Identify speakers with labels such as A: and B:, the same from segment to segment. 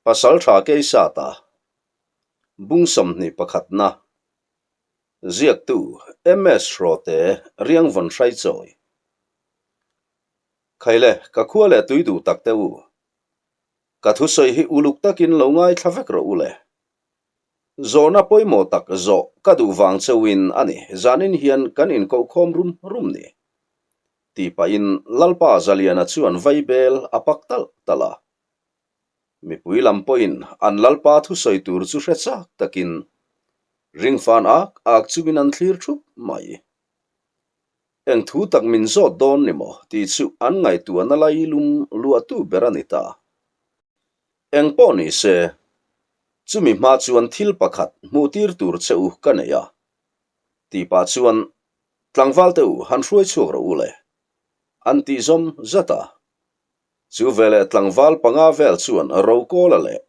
A: Pasaltha Keisata, Bung 21 na, Ziaktu MS Hrawte Riangvawn Hraichawi. Khaile, ka khua leh tui duh tak te u. Ka thusawi hi uluk takin lo ngaithla vek rawh u le. Zawhna pawimawh tak zawh ka duh vang chauhin a ni, zanin hian kan inkohkhawm rum rum ni. Tih pahin Lalpa Zaliana chuan vaibel a pak talh talh a. Mipui lam pawhin an Lalpa thusawi tur chu hre chak takin ringfan ak ak chungin an thlir thup mai. Eng thu tak min zawt dawn ni maw tih chu an ngaihtuahna lailum luahtu ber a ni ta. Eng pawh ni se, chumi hma chuan thil pakhat hmuhtir tur che u ka nei a, tih pah chuan tlangval te u han hruai chhuak rawh u le, an tih zawm zat a. Chu veleh tlangval panga vel chuan Rokawla leh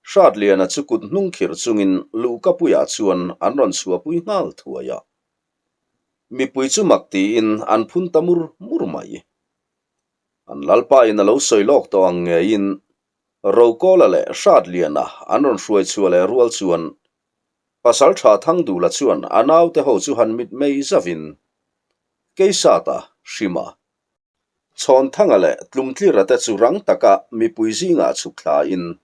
A: Hratliana chu kut hnung khirh chungin luhkapuiah chuan an rawn chhuahpui nghal thuai a. Mipui chu mak tiin an phun ta mur mur mai. An lalpa in a lo sawi lawk tawh ang ngeiin Rokawla leh Hratliana an rawn hruai chhuah leh rual chuan Pasaltha Thangdula chuan a naute ho chu han mit mei zavin Keisata, Hrima, Chhawnthanga leh Tlumtlira te chu rang taka mipui zingah chhuk thlain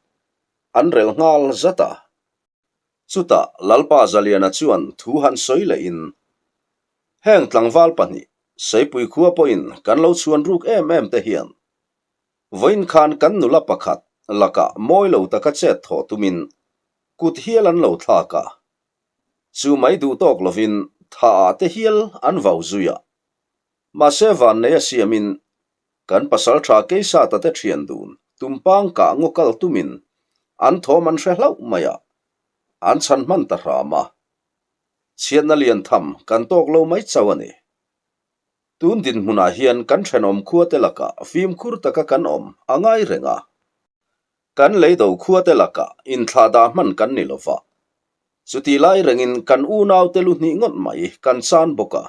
A: an rel nghal zat a. Chutah Lalpa Zaliana chuan thu han sawi lehin, Heng tlangval pahnih, Seipui khua pawhin kan lo chhuan ruk em em te hian vawiin khan kan nula pakhat lakah mawi lo taka chet thawh tumin kut hial an lo thlak a, chu mai duh tawk lovin thaah te hial an vau zui a. Mahse vannei a siamin kan pasal tha Keisata te thian dun tumpang kah ngaw kal tumin an thawm an hre hlauh mai a, an chhan hman ta hram a. Chhiatna lian tham kan tawk lo mai chauh a ni. Tun dinhmunah hian kan thenawm khuate lakah fimkhur taka kan awm a ngai reng a. Kan leido khuate lakah inthlahdah hman kan ni lova, chutih lai rengin kan unaute lu hnih ngawt mai kan chan bawk a.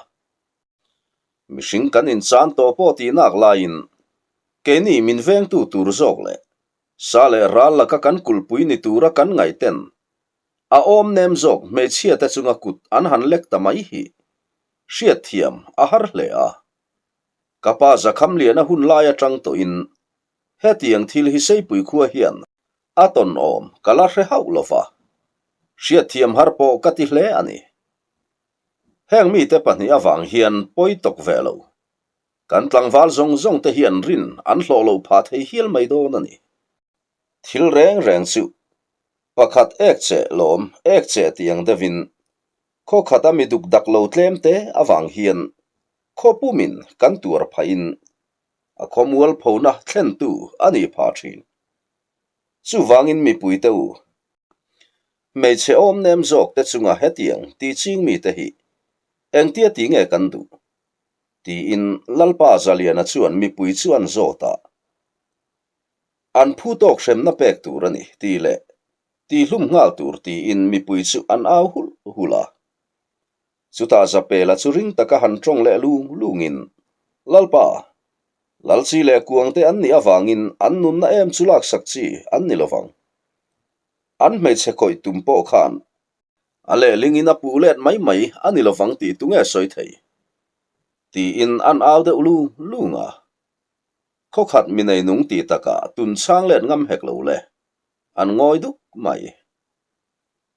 A: Mihring kan inchan tawh pawh tih nak laiin keini min vengtu tur zawk leh sa leh ral laka kan kulhpui ni tura kan ngaihten a awm nem zawk hmeichhia te chunga kut an han lek ta mai hi hriatthiam a har hle a. Ka pa Zakhamliana hun lai atang tawhin hetiang thil hi Seipui khua hian a tawn awm ka la hre hauh lova, hriatthiam har pawh ka ti hle a ni. Heng mite pahnih avang hian pawi tawk ve lo. Kan tlangval zawng zawng te hian rin an hlawh lo phah thei hial mai dawn a ni. Thil reng reng chu pakhat ek cheh lawm ek cheh tih ang deuhin khaw khat a mi duk dak lo tlem te avang hian khaw pumin kan tuar phahin a khaw mualphona thlentu a ni phah thin. Chuvangin mipuite u, Hmeichhe awm nem zawk te chunga hetiang ti ching mite hi engtia ti nge kan duh? tiin Lalpa Zaliana chuan mipui chu an zawt a. An phu tawk hremna pek tur a ni ti leh ti hlum nghal tur tiin mipui chu an au hulh hulh a. Chutah Zapela chu ring taka han tawng leh lung lungin, Lalpa, Lalchi leh Kuangte an nih avangin an nunna em chu laksak chi an ni lovang. An hmeichhe khawih tum pawh khan a lehlingin a puh let mai mai a ni lovang tih tunge sawi thei? Tiin an au deuh lung lung a. Khawkhat mi nei nung tih takah tun chhang let ngam hek lo le. An ngawi duk mai.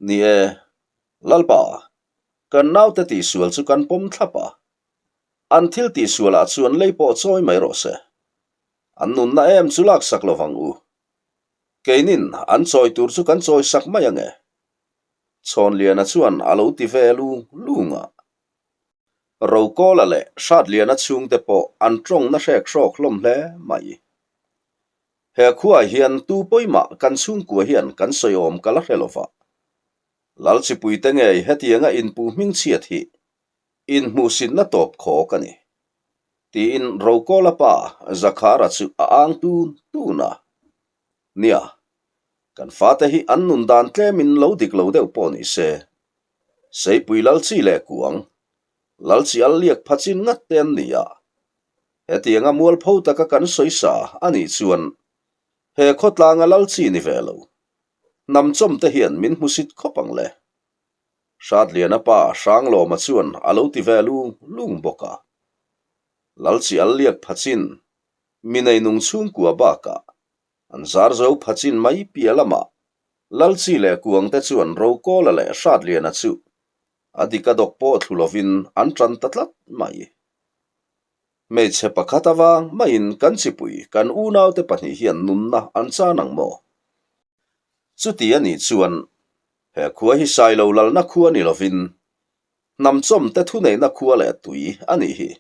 A: Ni e, Lalpa, kan naute tihsual chu kan pawm thlap a. An thil tihsualah chuan lei pawh chawi mai rawh se. An nunna em chu laksak lovang u. Keinin an chawi tur chu kan chawi sak mai ange. Chhawnliana chuan a lo ti ve lung lung a. Rokawla leh Hratliana chhungte pawh an tawngna hrek hrawk hlawm hle mai. He khuaah hian tu pawimah kan chhungkua hian kan sawi awm ka la hre lova. Lalchipuite ngei hetianga inpuh hmingchhiat hi inhmuhsitna tawp khawk a ni. Tiin Rokawla pa Zakhara chu a ang tun tun a. Nia, kan fate hi an nun dan tlemin lo dik lo deuh pawh ni se. Seipui Lalchi leh Kuang, Lalchi al liak pha chin ngat te an ni a. Hetianga mualpho taka kan sawi sa a nih chuan he khawtlanga Lalchi ni ve lo. Hnamchawm te hian min hmusit khawp ang le. Hratliana pa Hranglawma chuan a lo ti ve lung lung bawk a. Lalchi al liak phachin mi neinung chhungkua bakah an zar zo phachin mai piah lamah Lalchi leh Kuangte chuan Rokawla leh Hratliana chu a dik a dawk pawh thlu lovin an tan ta tlat mai. Hmeichhe pakhat avang maiin kan chipui kan unaute pahnih hian nunna an chan ang maw? Chuti a nih chuan he khua hi Sailo lalna khua ni lovin hnamchawmte thuneihna khua leh tui a nih hi.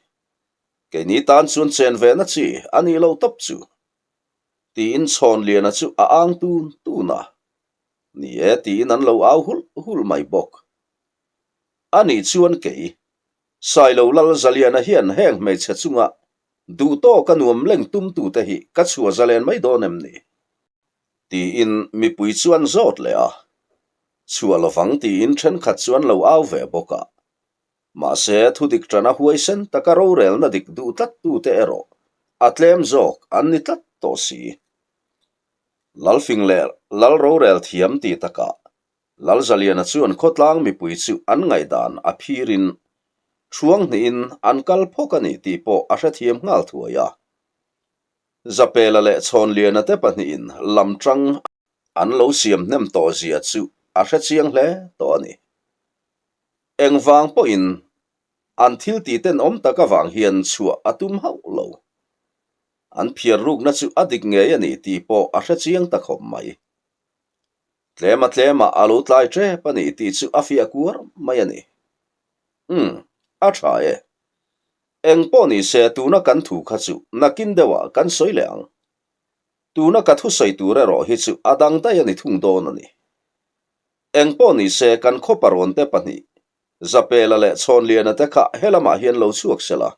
A: Keini tan chuan chen vena chi a nih lo tawp chu. Tiin Chhawnliana chu a ang tun tun a. Ni e tiin an lo au hulh hulh mai bawk. A nih chuan kei Sailo Lal Zaliana hian heng hmeichhe chunga duh tawka nuam leng tumtute hi ka chhuah zalen mai dawn em ni? Tiin mipui chuan zawt leh a, chhuah lovang tiin thenkhat chuan lo au ve bawk a. Mahse, thudik tana huaisen taka rorelna dik duh tlattute erawh a tlem zawk an ni tlat tawh si. Lalfing leh Lal rorel thiam ti takah Lalzaliana chuan khawtlang mipui chu an ngaihdan a phirin thuang hnihin an kal phawk a ni tih pawh a hrethiam nghal thuai a. Zapela leh Chhawnliana te pahnihin lam tang an lo siam hnem tawh zia chu a hrechiang hle tawh a ni. Engvang pawhin an thil tih tenawm tak avang hian chhuah a tum hauh lo. An phiar rukna chu a dik ngei a ni tih pawh a hrechiang ta khawp mai. Tlema tlema a lo tlai tep a ni tih chu a fiah kuar mai a ni. Umm, a tha e. Eng pawh ni se tuna kan thu kha chu nakin deuhah kan sawi leh ang. Tuna ka thusawi tur erawh hi chu a dang daih a ni thung dawn a ni. Eng pawh ni se kan khaw parawnte pahnih, Zapela leh Chhawnliana te kha helamah hian lo chhuak sela.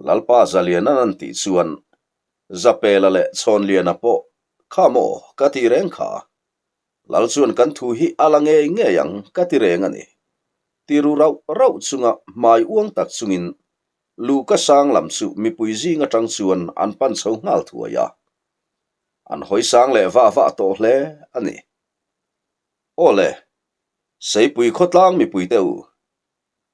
A: Lalpa Zaliana'n an tih chuan Zapela leh Chhawnliana pawh Kha maw, ka ti reng kha. Lal chuan kan thu hi a la ngei ngei ang ka ti reng a ni. Ti ru rauh rauh chunga hmai uang tak chungin Luhka sang lam chu mipui zing atang chuan an pan chho nghal thuai a. An hawi sang leh vah vah tawh hle a ni. Aw le, Seipui khawtlang mipui te u,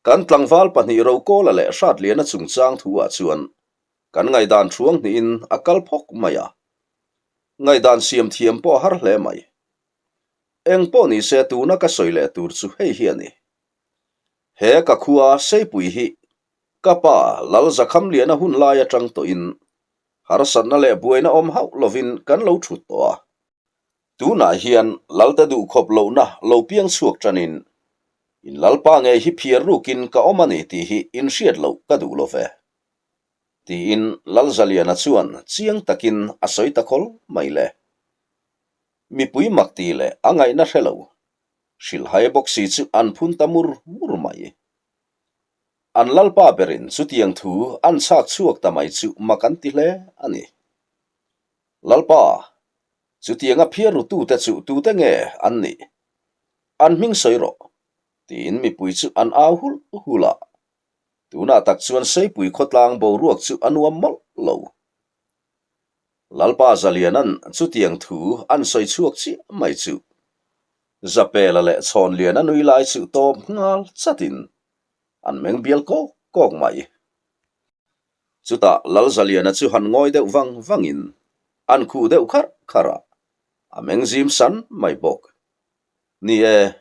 A: kan tlangval pahnih Rokawla leh Hratliana chungchang thu ah chuan Kan ngaihdan thuang hnihin a kal phawk mai a, ngaihdan siam thiam pawh a har hle mai. Eng pawh ni se tuna ka sawi leh tur chu hei hi a ni. He ka khua Seipui hi ka pa Lal Zakhamliana hun lai atang tawhin harsatna leh buaina awm hauh lovin kan lo thut tawh a. Tunah hian Lalte duhkhawp lohna lo piang chhuak tanin in Lalpa ngei hi phiar rukin ka awm a ni tih hi inhriat loh ka duh lo ve. Tiin Lalzaliana chuan chiang takin a sawi ta khawl mai le. Mipui mak ti leh a ngaihna hre lo, hrilhhai bawk si chu an phun ta mur mur mai. An Lalpa berin chutiang thu an chhak chhuak ta mai chu mak an ti hle a ni. Lalpa, chutianga phiar rutute chu tute nge an nih? An hming sawi rawh, tiin mipui chu an au hulh hulh a. Tunah tak chuan Seipui khawtlang boruak chu a nuam mawlh lo. Lalpa Zaliana'n chutiang thu an sawi chhuak chiah mai chu Zapela leh Chhawnliana nui lai chu tawp nghal chatin an meng bial kawk kawk mai. Chutah Lal Zaliana chu han ngawi deuh vang vangin an khuh deuh kharh kharh a, a meng zim san mai bawk. Ni e,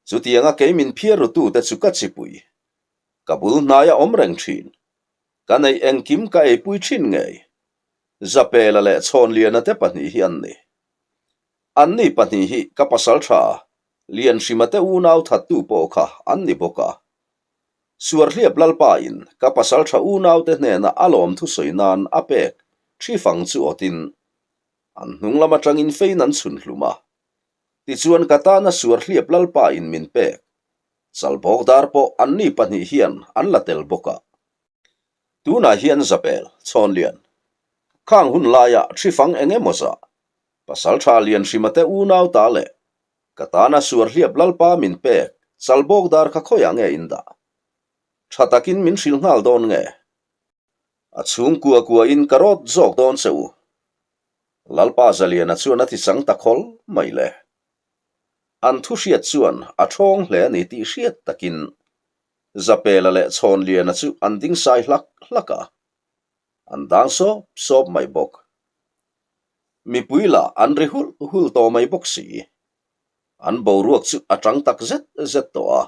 A: chutianga kei min phiar rutute chu ka chipui. Ka bul hnaia awm reng thin. Ka neih engkim ka eipui thin ngei. Zapela leh Chhawnliana te pahnih hi an ni. Anni pahnih hi ka pasal tha, Lianhrima te unau thattu pawh kha an ni bawk a. Suarhliap Lalpa in ka pasal tha unau te hnena a lawm thusawi nan a pek thi fang chu awtin an hnung lam atangin fein an chhun hlum a. Tichuan ka tana Suarhliap Lalpa in min pek Chalbawk dar pawh anni pahnih hian an la tel bawk a. Tunah hian Zapel, Chhawnlian, khang hun laia hrifang eng emaw zah, Pasaltha Lianhrima te unau ta leh ka tana Suarhliap Lalpa min pek Chalbawk dar kha khawiah nge in dah? Tha takin min hrilh nghal dawn nge? A chhungkua kuain ka rawt zawk dawn che u. Lalpa Zaliana chuan a ti chang ta khawl mai le. An thu hriat chuan a ṭhawng hle a ni tih hriat takin Zapela leh Chhawnliana chu an ding sai hlak hlak a, an dang sawp sawp mai bawk. Mipui lah an ri hulh hulh tawh mai bawk si. An boruak chu a ṭang tak zet zet tawh a,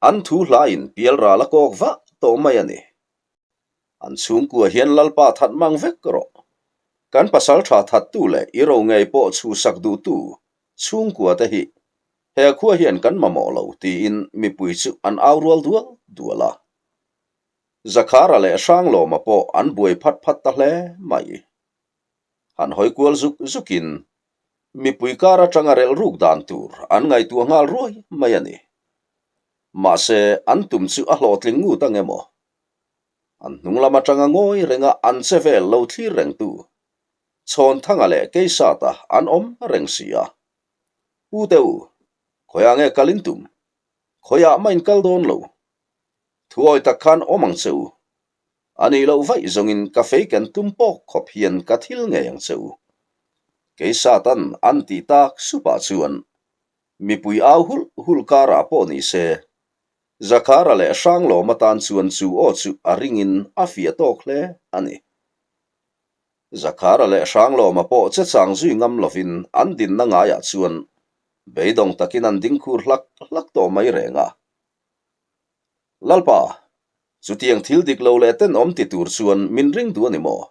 A: an thu hlain pialral a kawk vah tawh mai a ni. An chhungkua hian Lalpa that mang vek rawh. Kan pasal tha thattu leh i ro ngei pawh chhuhsak duhtu chhungkua te hi he khua hian kan mamawh lo tiin mipui chu an au rual dual dual a. Zakhara leh Hranglawma pawh an buai phat phat ta hle mai. Han hawi kual zuk zukin mipui kar atanga relh ruk dan tur an ngaihtuah nghal ruai mai a ni. Mahse an tum chu a hlawhtling ngut ang emaw? An hnung lam atanga ngawi renga an che vel lo thlir rengtu Chhawnthanga leh Keisata an awm reng si a. Pu te u, khawiah nge kal in tum? Khawiah mah in kal dawn lo. Thuawi tak khan awm ang che u. A nih loh vaih zawngin ka fei ken tum pawk khawp hian ka thil ngei ang che u. Keisatan an tih tak supah chuan mipui au hulh hulh karah pawh ni se, Zakhara leh Hranglawm atan chuan chu aw chu a ringin a fiah tawk hle a ni. Zakhara leh Hranglawma pawh che chang zui ngam lovin an dinna ngaiah chuan beidawng takin an ding khur hlak hlak tawh mai reng a. Lalpa, chutiang thil dik lo leh tenawm ti tur chuan min ring duh a ni maw?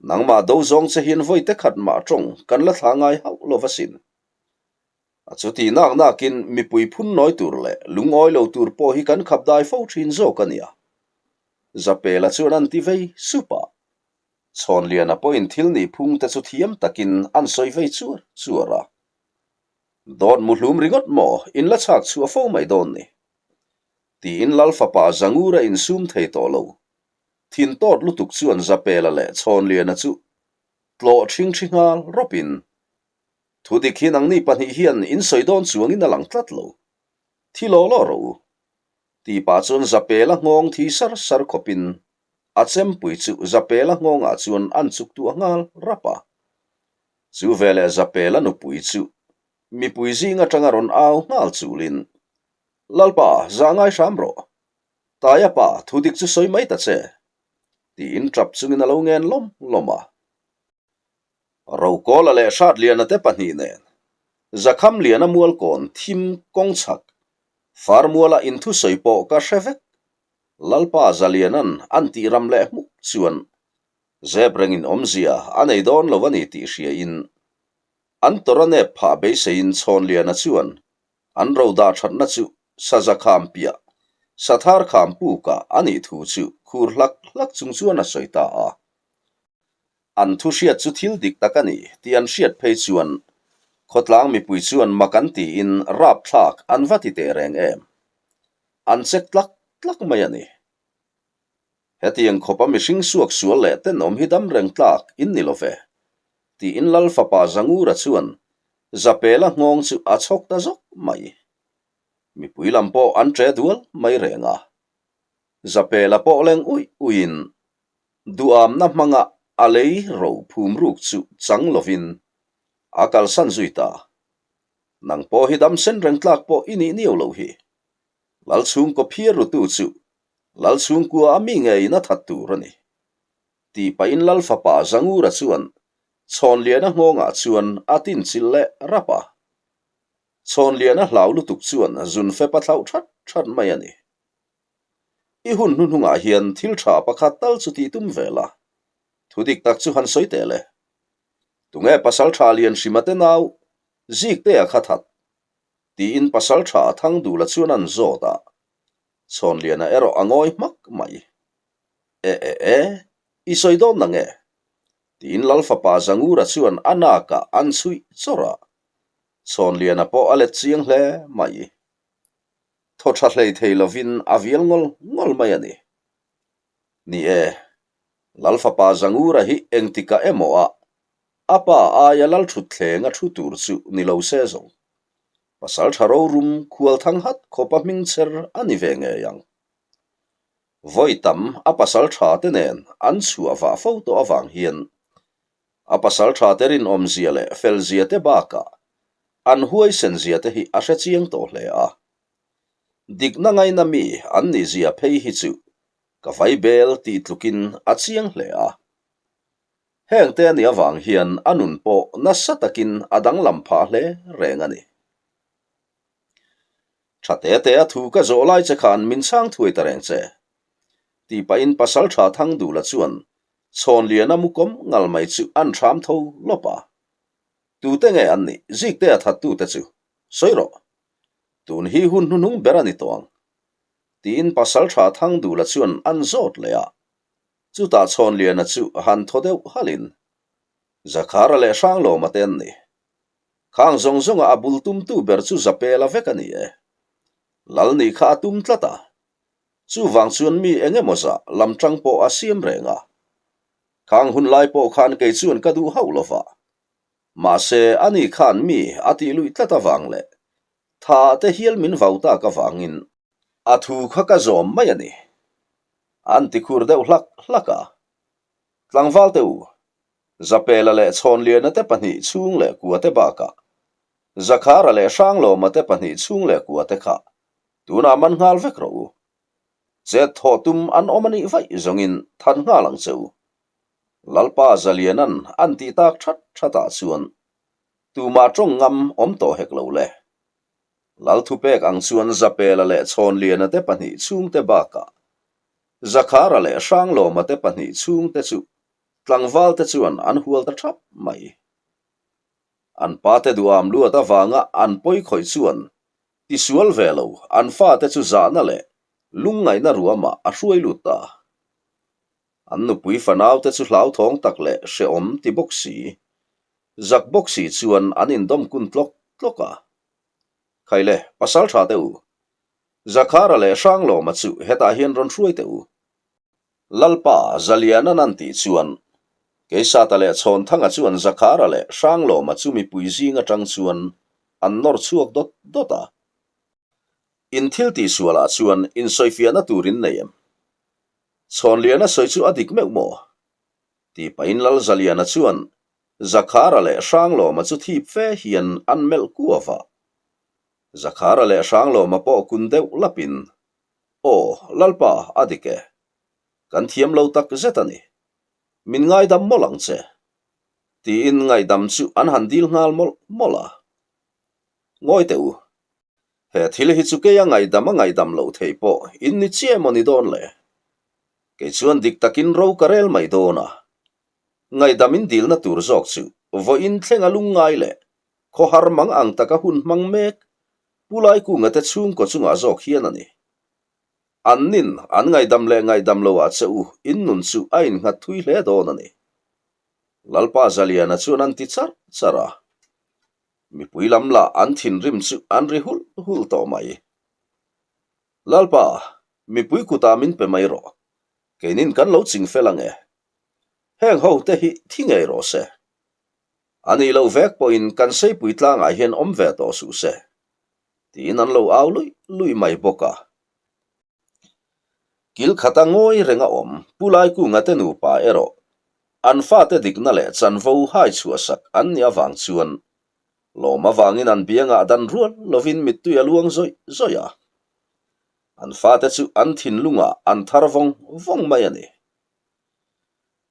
A: Nangmah do zawng che hian vawi te khat mah tawng kan la thla ngai hauh lo va sin. A chuti nak nakin mipui phun nawi tur leh lungawi lo tur pawh hi kan khap dai fo thin zawk a nia. Zapela chuan an ti vei sup a. Chhawnliana pawhin thil nih phung te chu thiam takin an sawi vei chuar chuar a. Dawt muhlum ringawt maw in la chhak chhuah fo mai dawn ni? Tiin Lal fapa Zangura insum thei tawh lo. Thin tawt lutuk chuan Zapela leh Chhawnliana chu tlawh ṭhingṭhi nghal rawpin Thu dik hi nangni pahnih hian in sawi dawn chuangin a lang tlat lo. Thi law law rawh u. Tih pah chuan Zapela nghawng thi sar sar khawpin a chempui chu Zapela nghawngah chuan an chuk tuah nghal rap a. Chu veleh Zapela nupui chu mipui zing atanga rawn au nghal chulin, Lalpa, zah ngai hram rawh. Taia pa, thu dik chu sawi mai ta che. Tiin tap chungin a lo ngen lawm lawm a. Rokawla leh Hratliana te pahnih nen Zakhamliana mualkawn thim kawng chhak Farmuala inthusawi pawh ka hre vek. Lalpa Zaliana'n an tih ram leh hmuk chuan zep rengin awmzia a nei dawn lo a ni tih hriain an tawrh a nep phah beiseiin Chhawnliana chuan an ro dah thatna chu Saza kham piah Sathar kham pukah a nih thu chu khur hlak hlak chung chuan a sawi ta a. An thu hriat chu thil dik tak a ni tih an hriat phei chuan khawtlang mipui chuan mak an tiin rapthlak an va ti teh reng em? An check tlak tlak mai a ni. Hetiang khawpa mihring suak sual leh tenawm hi dam reng tlak in ni lo ve, tiin Lal fapa Zangura chuan Zapela nghawng chu a chhawk ta zawk mai. Mipui lam pawh an ṭe dual mai reng a. Zapela pawh leng uih uihin Duamna hmanga a lei ro phum ruk chu chang lovin a kalsan zui ta. Nang pawh hi dam sen reng tlak pawh i nih niau loh hi. Lal chhungkaw phiar rutu chu Lal chhungkua a mi ngeiin a that tur a ni. Tih pahin Lal fapa Zangura chuan Chhawnliana nghawngah chuan a tinchilh leh rap a. Chhawnliana hlau lutuk chuan zun fep a thlauh that that mai a ni. I hun hnuhnungah hian thil tha pakhat tal chu tih tum ve la, thu dik tak chu han sawi teh le. Tunge pasal tha lian hrima te nau Ziktea kha that? tiin pasal tha Thangdula chuan an zawt a, Chhawnliana erawh a ngawi hmak mai. E e e, i sawi dawn na nge? tiin Lal fapa Zangura chuan a nakah an chhuih chawrh a, Chhawnliana pawh a let chiang hle mai. Thaw tha hlei thei lovin a vial ngawl ngawl mai a ni. Ni e, Lal fapa Zangura hi engtikah emaw a a pa aia lal thutthleng a thu tur chu ni lo se zawng. Pasal tha rorum khual thang hat khawpa hming cher a ni ve ngei ang. Vawi tam a pasal tha te nen an chhuah vah fo tawh avang hian a pasal tha te rinawmzia leh felzia te bakah. An huaisen zia te hi a hre chiang tawh hle a. Dikna ngaina mi an nih zia phei hi chu ka vai bel tih tlukin a chiang hle a. Heng te a nih avang hian a nun pawh nasa takin a danglam phah hle reng a ni. Tha te te a thu ka zawh lai che khan min chhang thuai ta reng che. Tih pahin pasal tha thang duhla chuan Chhawnliana mu kawm ngal mai chu an hram tho lawp a. Tute nge an nih? Zikte a thattute chu sawi rawh. Tun hi hun hnuhnung ber a ni tawh ang. Tiin pasal tha thang duhla chuan an zawt leh a. Chutah Chhawnliana chu han thaw deuh halhin Zakhara leh Hranglawma te an ni. Khang zawng zawnga a bul tumtu ber chu Zapela vek a ni e. Lal nih kha a tum tlat a. Chuvang chuan mi eng emaw zah lam tang pawh a siam reng a. Khang hun lai pawh khan kei chuan ka duh hauh lo va. Mahse, ani khan mi a tih luih tlat avang leh tha te hial min vau tak avangin a thu kha ka zawm mai a ni. An ti khur deuh hlak hlak a. Tlangval te u, Zapela leh Chhawnliana te pahnih chhung leh kua te bakah Zakhara leh Hranglawma te pahnih chhung leh kua te kha tunah man nghal vek rawh u. Chet thawh tum an awm a nih vaih zawngin than nghal ang che u. Lalpa Zalianan an tih tak that thatah chuan tumah tawng ngam awm tawh hek lo le. Lal thupek ang chuan Zapela leh Chhawnliana te pahnih chhungte bakah Zakhara leh Hranglawma te pahnih chhungte chu tlangval te chuan an hual ta thap mai. An pa te duham luat avanga an pawi khawih chuan tisual ve lo an fate chu zahna leh lungngaihna ruamah a hruai lut ta. An nupui fanau te chu hlauthawng tak leh hrehawm ti bawk si, zak bawk si chuan an indawm kun tlawk tlawk a. Khaile, pasal tha teh u. Zakhara leh Hranglawma chu hetah hian rawn hruai teh u. Lalpa, Zaliana nan tih chuan Keisata leh Chhawnthanga chuan Zakhara leh Hranglawma chu mipui zing atang chuan an nawr chhuak dawt dawt a. In thil tihsualah chuan insawifiahna tur in nei em? Chhawnliana sawi chu a dik meuh maw? Tih pahin Lal Zaliana chuan Zakhara leh Hranglawma chu thip fe hian an melh kuau a. Zakhara leh Hranglawma pawh kun deuh lapin Aw, Lalpa, a dik e. Kan thiam lo tak zet a ni. Min ngaidam mawlh ang che. Tiin ngaihdam chu an han dil nghal mawlh mawlh a. Ngawi teh u. He thil hi chu keia ngaihdam a ngaihdam loh theih pawh in ni chiah emaw ni dawn le? Kei chuan dik takin ro ka rel mai dawn a. Ngaihdam in dilna tur zawk chu vawiin thlenga lungngai leh khawhar mang ang taka hun hmang mek Pu Laikunga te chhungkaw chungah zawk hian a ni. An nin an ngaihdam leh ngaihdam lo ah che u in nun chu a innghat thui hle dawn a ni. Lalpa Zaliana chuan an ti char char a. Mipui lam lah an thinrim chu an ri hulh hulh tawh mai. Lalpa, mipui kutah min pe mai rawh. Keinin kan lo ching fel ang e. Heng ho te hi thi ngei rawh se. A nih loh vek pawhin kan seipui tlangah hian awm ve tawh suh se, tiin an lo au luih luih mai bawk a. Kil khata ngawi reng a awm Pu Laikunga te nupa erawh an fate dikna leh chanvo hai chhuahsak an nih avang chuan lawm avangin an biangah dan rual lovin mittui a luang zawih zawih a. An fate chu an thinlungah an thar vawng vawng mai a ni.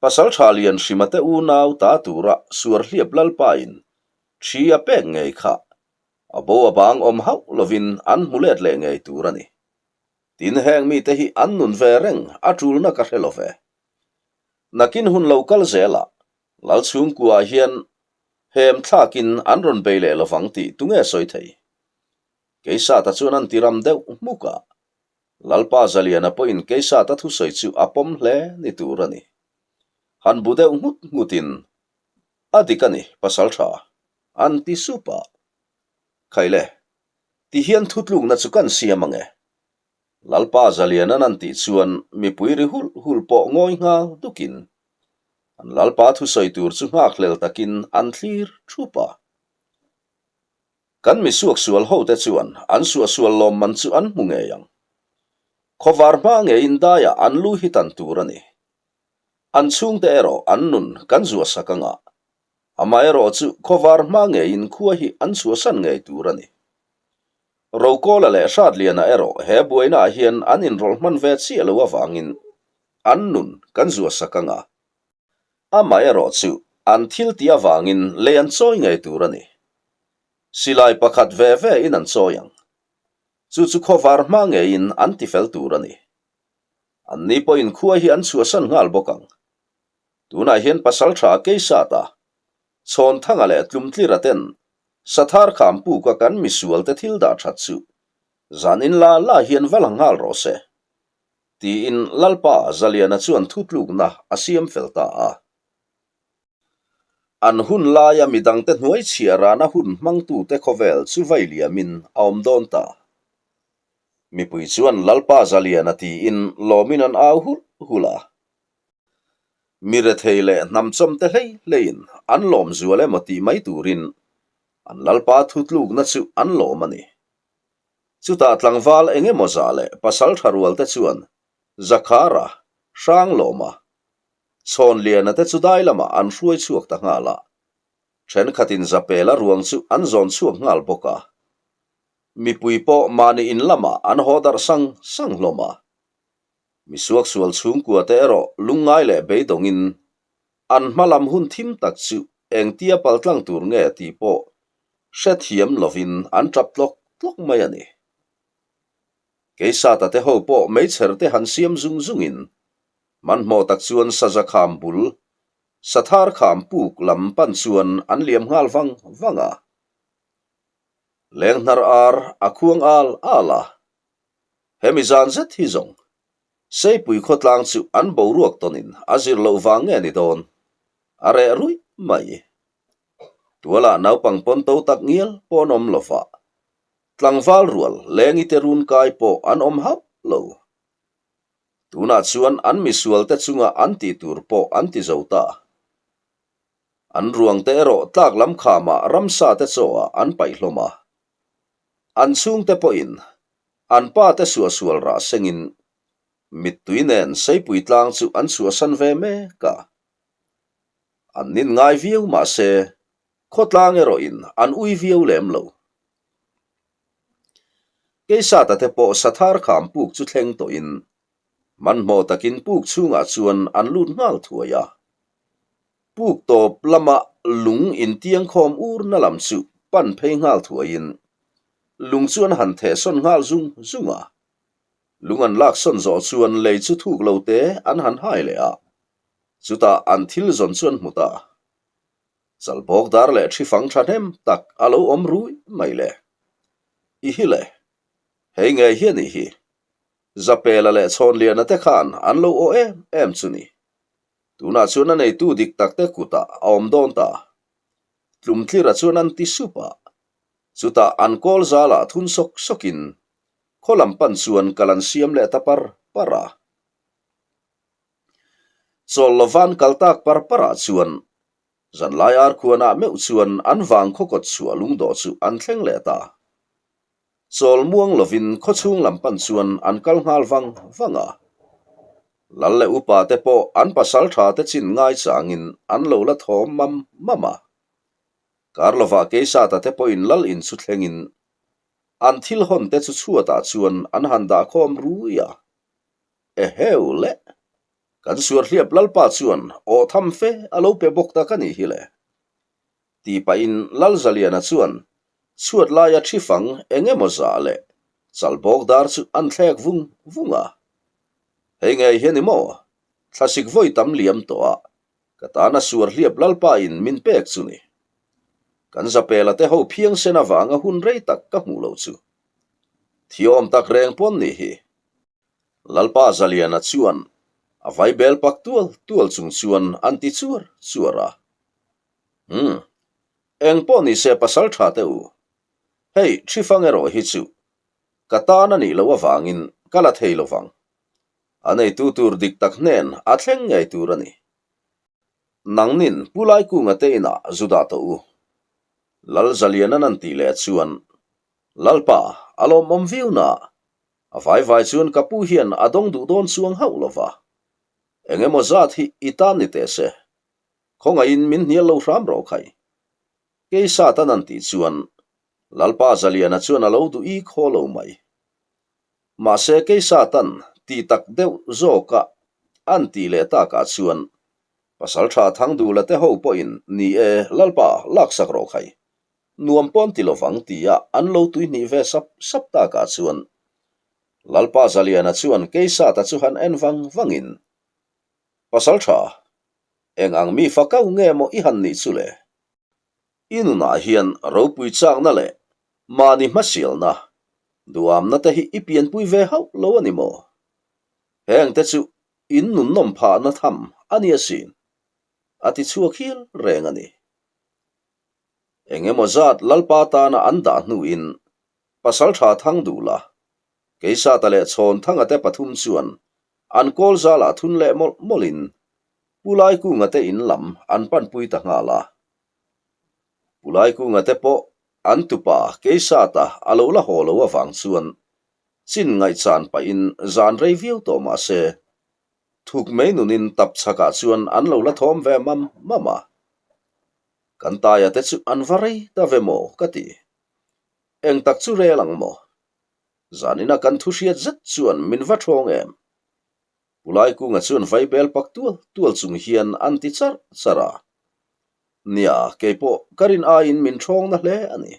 A: Pasal tha lian hrima te unau ta tura Suarhliap Lalpain thi a pek ngei kha a bo a bang awm hauh lovin an hmu let leh ngei tur a ni. Tin heng mite hi an nun ve reng a tulna ka hre lo ve. Nakin hun lo kal zelah Lal chhungkuaah hian hem thlakin an rawn bei leh lovang tih tunge sawi thei? Keisata chuan an ti ram deuh hmuk a. Lalpa Zaliana pawhin Keisata thusawi chu a pawm hle ni tur a ni. Han bu deuh nghut nghutin, A dik a ni, pasal tha, an ti sup a. Khaile, ti hian thutlukna chu kan siam ang e. Lalpa Zaliana'n an tih chuan mipui ri hulh hulh pawh ngawi nghal dukin, an Lalpa thusawi tur chu nghakhlel takin an thlir thup a. Kan misuaksual hote chuan an suahsual lawmman chu an hmu ngei ang. Khawvar hma ngeiin daiah an lu hi tan tur a ni. An chhungte erawh an nun kan zuahsak anga. Amaherawhchu khawvar hma ngeiin khua hi an chhuahsan ngei tur a ni. Rokawla leh Hratliana erawh he buainaah hian an inrawlh hman ve chiah lo avangin an nun kan zuahsak ang a. Amaherawhchu an thil tih avangin lei an chawi ngei tur a ni. Silai pakhat ve ve in an chawi ang. Chu chu khawvar hma ngeiin an tifel tur a ni. Anni pawhin khua hi an chhuahsan nghal bawk ang. Tunah hian pasal tha Keisata, Chhawnthanga leh Tlumtlira ten Sathar kham puka kan misualte thil dah that chu zan in la la hian va la nghal rawh se, tiin Lalpa Zaliana chuan thutlukna a siam fel ta a. An hun laia midangte hnuai chhiah rana hun hmangtute khawvel chu vai liamin a awm dawn ta. Mipui chuan Lalpa Zaliana tiin lawmin an au hulh hulh a. Mi rethei leh hnamchawmte hlei hleiin an lawm zual emaw tih mai turin an Lalpa thutlukna chu an lawm a ni. Chutah tlangval eng emaw zah leh pasal tha rualte chuan Zakhara, Hranglawma, Chhawnliana te chu dai lamah an hruai chhuak ta nghal a, thenkhatin Zapela ruang chu an zawn chhuak nghal bawk a. Mipui pawh mahni in lamah an haw darh sang sang hlawm a. Mi suaksual chhungkua te erawh lungngai leh beidawngin an hma lam hun thim tak chu engtia paltlang tur nge tih pawh hrethiam lovin an tap tlawk tlawk mai a ni. Keisata te ho pawh meichher te han siam zung zungin hmanhmawh tak chuan saza kham bul, sathar kham puk lam pan chuan an liam nghal vang vang a. Lenghnar ar a khuang al al a. Hemi zan zet hi zawng, Seipui khawtlang chu an boruak tawnin a zir loh vang nge ni dawn? A reh ruih mai. Tualah naupang pawn to tak ngial pawh an awm lo va, tlangval rual lengi te run kai pawh an awm hauh lo. Tunah chuan an misualte chunga an tih tur pawh an ti zo ta. An ruangte erawh tlak lam khamah ramsa te chaw ah an paih hlawm a. An chhungte pawhin an pa te suahsual rah sengin mittui nen Seipui tlang chu an chhuahsan ve mek a. An nin ngai viau mahse khawtlang erawhin an ui viau lem lo. Keisata te pawh Sathar kham puk chu thleng tawhin hmanhmawh takin puk chhungah chuan an lut nghal thuai a. Puk tawp lama lung intiangkhawm urna lam chu pan phei nghal thuaiin lung chu an han thehsawn nghal zung zung a. Lung an laksawn zawh chuan lei chu thuk lo te an han hai leh a, chutah an thil zawn chu an hmu ta. Chalbawk dar leh thi fang thahnem tak a lo awm rui mai le. I hi le. Hei ngei hi a nih hi. Zapela leh Chhawnliana te khan an lo aw em em chu ni. Tunah chuan a neitu dik tak te kutah a awm dawn ta. Tlumtlira chuan an ti sup a. Chutah an kawl zalah thun sawk sawkin khaw lam pan chuan kal an siam leh ta par par a. Chawl lovan kal tak par parah chuan zanlai arkhuanah meuh chuan an vang khaw kawt chhuah lungdawh chu an thleng leh ta. Chawl muang lovin khawchhung lam pan chuan an kal nghal vang vang a. Lal leh upa te pawh an pasal tha te chin ngai changin an lo la thawm mam mam a. Kar lovah Keisata te pawhin lal in chu thlengin an thil hawn te chu chhuatah chuan an han dah khawm rui a. Eheu le! Kan suarhliap Lalpa chuan aw tham fe a lo pe bawk tak a nih hi le. Tih pahin Lalzaliana chuan chhuat laia thi fang eng emaw zah leh chalbawk dar chu an thlek vung vung a. Hei ngei hi a ni maw? Thlasik vawi tam liam tawh a, ka tana suarhliap Lalpa in min pek chu ni. Kan zapela te ho phiangsen avanga hun rei tak ka hmuh loh chu. Thiawm tak reng pawn nih hi. Lalpa Zaliana chuan a vaibel pak tual tual chung chuan an ti chuar chuar a. Umm, eng pawh ni se pasal tha teh u. Hei, Ṭhifang erawh hi chu ka tan a nih loh avangin ka la thei lovang. A neitu tur dik tak hnen a thleng ngei tur a ni. Nangnin Pu Laikunga te inah zu dah tawh u. Lal Zaliana'n an tih leh chuan Lalpa a lawmawm viau na A vai vai chuan ka pu hian a dawng duh dawn chuang hauh lo va, eng emaw zat hi i tan ni teh se. Khawngaihin min hnial lo hram rawh khai. Keisatan an tih chuan Lalpa Zaliana chuan a lo duh i khaw lo mai. Mahse Keisatan tih tak deuh zawka an tih leh takah chuan Pasaltha Thangdula te ho pawhin ni e Lalpa laksak rawh khai. Nuam pawn ti lovang tia an lo tuihnih ve sap sap takah chuan Lalpa Zaliana chuan Keisata chu han en vang vangin Pasaltha Eng ang mi fa kau nge maw i han nih chu le? I nunah hian ropui chakna leh mahni hmasialna, duamna te hi i pianpui ve hauh lo a ni maw? Heng te chu in nunnawm phahna tham a ni asin, a ti chhuak hial reng a ni. Eng emaw zat Lalpa tana an dah hnuin Pasaltha Thangduhla, Keisata leh Chhawnthanga te pathum chuan an kawl zalah thun leh mawlh mawlhin Pu Laikunga te in lam an panpui ta nghal a. Pu Laikunga te pawh an tupa Keisata a lo la haw lo avang chuan chin ngaihchan pahin zan rei viau tawh mah se, thuk mai nunin tap chhakah chuan an lo la thawm ve mam mam a. Kan taia te chu an va rei ta ve maw ka ti. Eng tak chu rel ang maw? Zanina kan thu hriat zet chuan min va thawng em? Pu Laikunga chuan vaibel pak tual tual chung hian an ti charh charh a. Nia, keipawh ka rin aiin min thawng na hle a ni.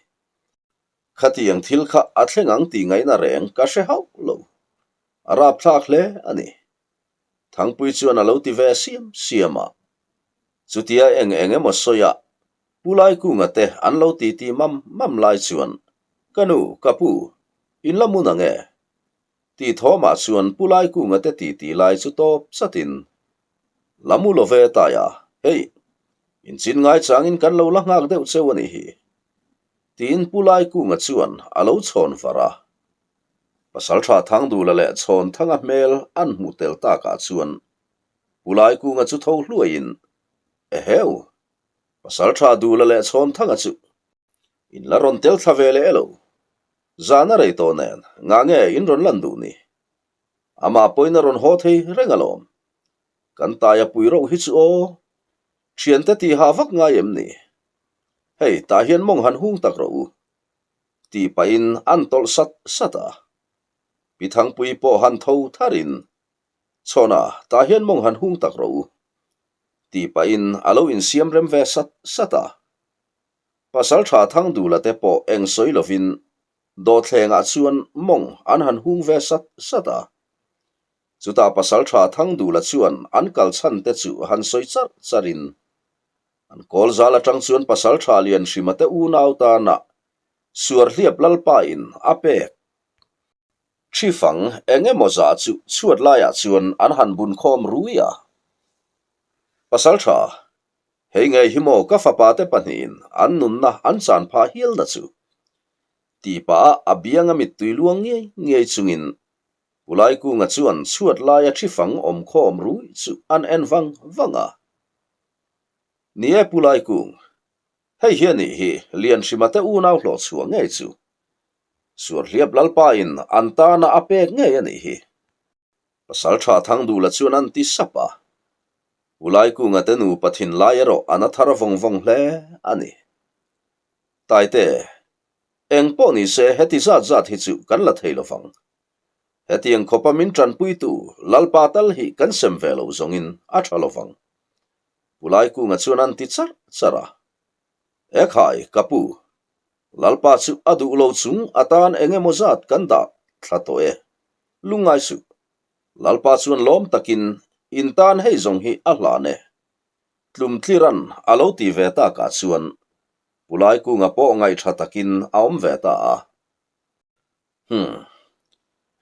A: Khatiang thil kha a thleng ang tih ngaihna reng ka hre hauh lo. A rapthlak hle a ni. Thangpui chuan a lo ti ve siam siam a. Chutia eng eng emaw sawi a, Pu Laikunga te an lo titi mam mam lai chuan, Ka nu, ka pu, in la mun ang e? Tih thawmah chuan Pu Laikunga te titi lai chu tawp chatin, La mu lo ve tai a, hei, in chin ngai changin kan lo la nghak deuh cheu a nih hi, tiin Pu Laikunga chuan a lo chhawn var a. Pasaltha Thangdula leh Chhawnthanga hmel an hmuh tel takah chuan Pu Laikunga chu tho hluaiin, Eheu, Pasaltha Dula leh Chhawnthanga chu in la rawn tel thla ve leh elo? Zan a rei tawh nen, ngah nge in rawn lan duh ni? Amah pawhin a rawn haw thei reng alawm. Kan taia pui rauh hi chu aw, thiante tihah vak ngai em ni? Hei, tah hian mawng han hung tak rawh u, tih pahin an tawlh sat sat a. Pi Thangpui pawh han tho tharin, Chhawna, tah hian mawng han hung tak rawh u, tih pahin a lo insiam rem ve sat sat a. Pasaltha Thangdula te pawh eng sawi lovin dawhthlengah chuan mawng an han hung ve sat sat a. Chutah Pasaltha Thangdula chuan an kal chhan te chu han sawi charh charhin an kawl zal atang chuan Pasaltha Lianhrima te unau tana Suarhliap Lalpa in a pek Thi fang eng emaw zah chu chhuat laiah chuan an han bun khawm rui a. Pasaltha, hei ngei hi maw ka fapa te pahnihin an nunna an chan phah hialna chu? Tih pah a a bianga mittui luang ngei ngei chungin Pu Laikunga chuan chhuat laia thi fang awm khawm rui chu an en vang vang a. Ni e Pu Laikung, hei hi a nih hi Lianhrima te unau hlawh chhuah ngei chu. Suarhliap Lalpa in an tana a pek ngei a nih hi. Pasaltha Thangdula chuan an ti sap a. U Laikunga te nupa thinlai erawh an a thar vawng vawng hle a ni. Taite, eng pawh ni se heti zat zat hi chu kan la thei lovang. Hetiang khawpa min tanpuitu Lalpa tal hi kan sem ve lo zawngin a tha lovang. Pu Laikunga chuan an ti charh charh a. Ekhai, ka pu, Lalpa chu a duh lo chung atan eng emaw zat kan dah thla tawh e. Lungngai suh. Lalpa chuan lawm takin in tan hei zawng hi a hlan e. Tlum tliran a lo ti ve takah chuan Pu Laikunga pawh ngaihṭha takin a awm ve ta a. Hum.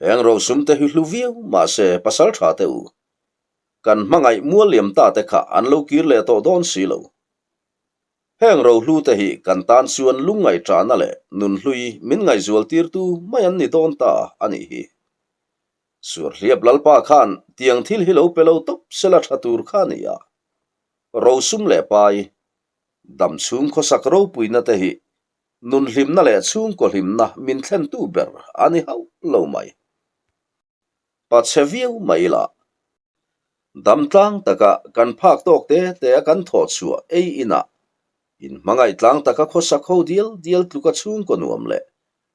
A: Heng rosum te hi hlu viau mahse pasal ṭha teh u. Kan hmangaih mual liam ta te kha an lo kir leh tawh dawn si lo. Heng rohlute hi kan tan chuan lungngaihṭahna leh nunhlui min ngaihzual tirtu mai an ni dawn ta a nih hi. Suarhliap Lalpa khan tiang thil hi lo pe lo tawp sela ṭha tur kha a ni a. Rosum leh pai, dam chhung khawsak ropuina te hi nunhlimna leh chhungkaw hlimna min thlentu ber a ni hauh lo mai. Pa chhe viau mai la. Damtlang taka kan phak tawk te te a kan thawh chhuah ei inah inhmangaih tlang taka khawsak ho dial dial tluka chhungkaw nuam leh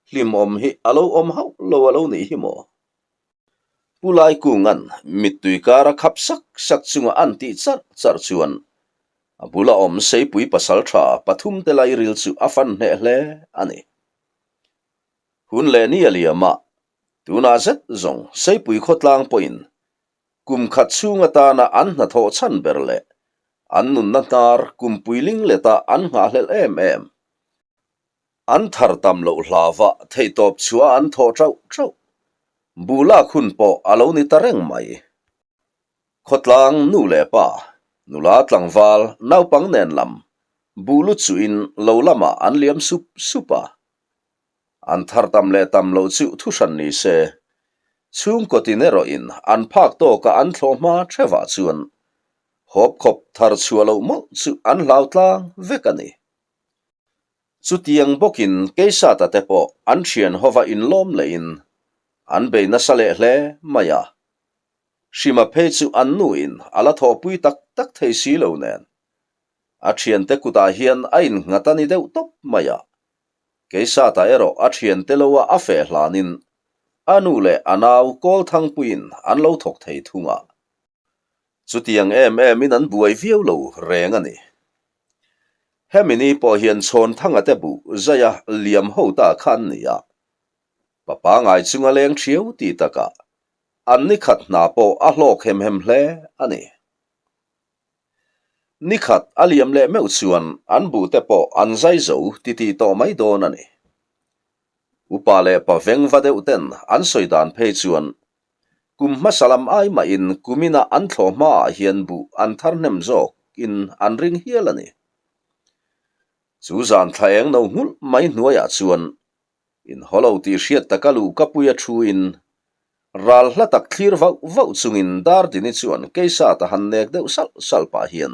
A: hlimawm hi a lo awm hauh lo a lo nih hi maw? Pu Laikunga'n mittui kara khap sak sak chunga an tih charh charh chuan a bula awm Seipui pasaltha pathumte lairil chu a fan hneh hle a ni. Hun leh ni a liam a, tunah zet zawng Seipui khawtlang pawhin kum khat chhung atana an hnathawh chhan ber leh an nunna hnar kumpui ling leta an nghahhlelh em em. An thar tam loh hlava theihtawp chhuah an thawh tauh tauh. Buh lak hun pawh a lo ni ta reng mai. Khawtlang nu leh pa, nula tlangval, naupang nen lam buh lut chuhin lo lamah an liam sup sup a. An thar tam leh tam loh chu thuhran ni se, chhungkaw tin erawhin an phak tawka an thlawh hma thevah chuan hawpkhawp thar chhuah loh mawlh chu an hlau tlang vek a ni. Chutiang bawkin Keisata te pawh an thian hova inlawm lehin an bei nasa leh hle mai a. Hrima phei chu an nuin a la thawhpui tak tak thei si lo nen. A thiante kutah hian a innghat a ni deuh tawp mai a. Keisata erawh a thiante loa a feh hlanin a nu leh a nau Kawlthangpuiin an lo thawk thei thung a. Chutiang em emin an buai viau lo reng a ni. Hemi ni pawh hian Chhawnthanga te buh zaia liam ho ta kha an ni a. Pa pangai chunga leng thiau tih takah an ni khat hna pawh a hlawk hem hem hle a ni. Ni khat a liam leh meuh chuan an buh te pawh an zai zo titih tawh mai dawn a ni. Upa leh pa vengva deuh ten an sawi dan phei chuan Kum hmasa lam ai mahin kumina an thlawh hmaah hian buh an thar hnem zawk in an ring hial a ni. Chu zan thla eng no nghulh mai hnuaiah chuan inhaw lo tih hriat taka luh ka pui a thu in ral hla tak thlir vauh vauh chungin Dardini chuan Keisat a han nek deuh salh salh pah hian,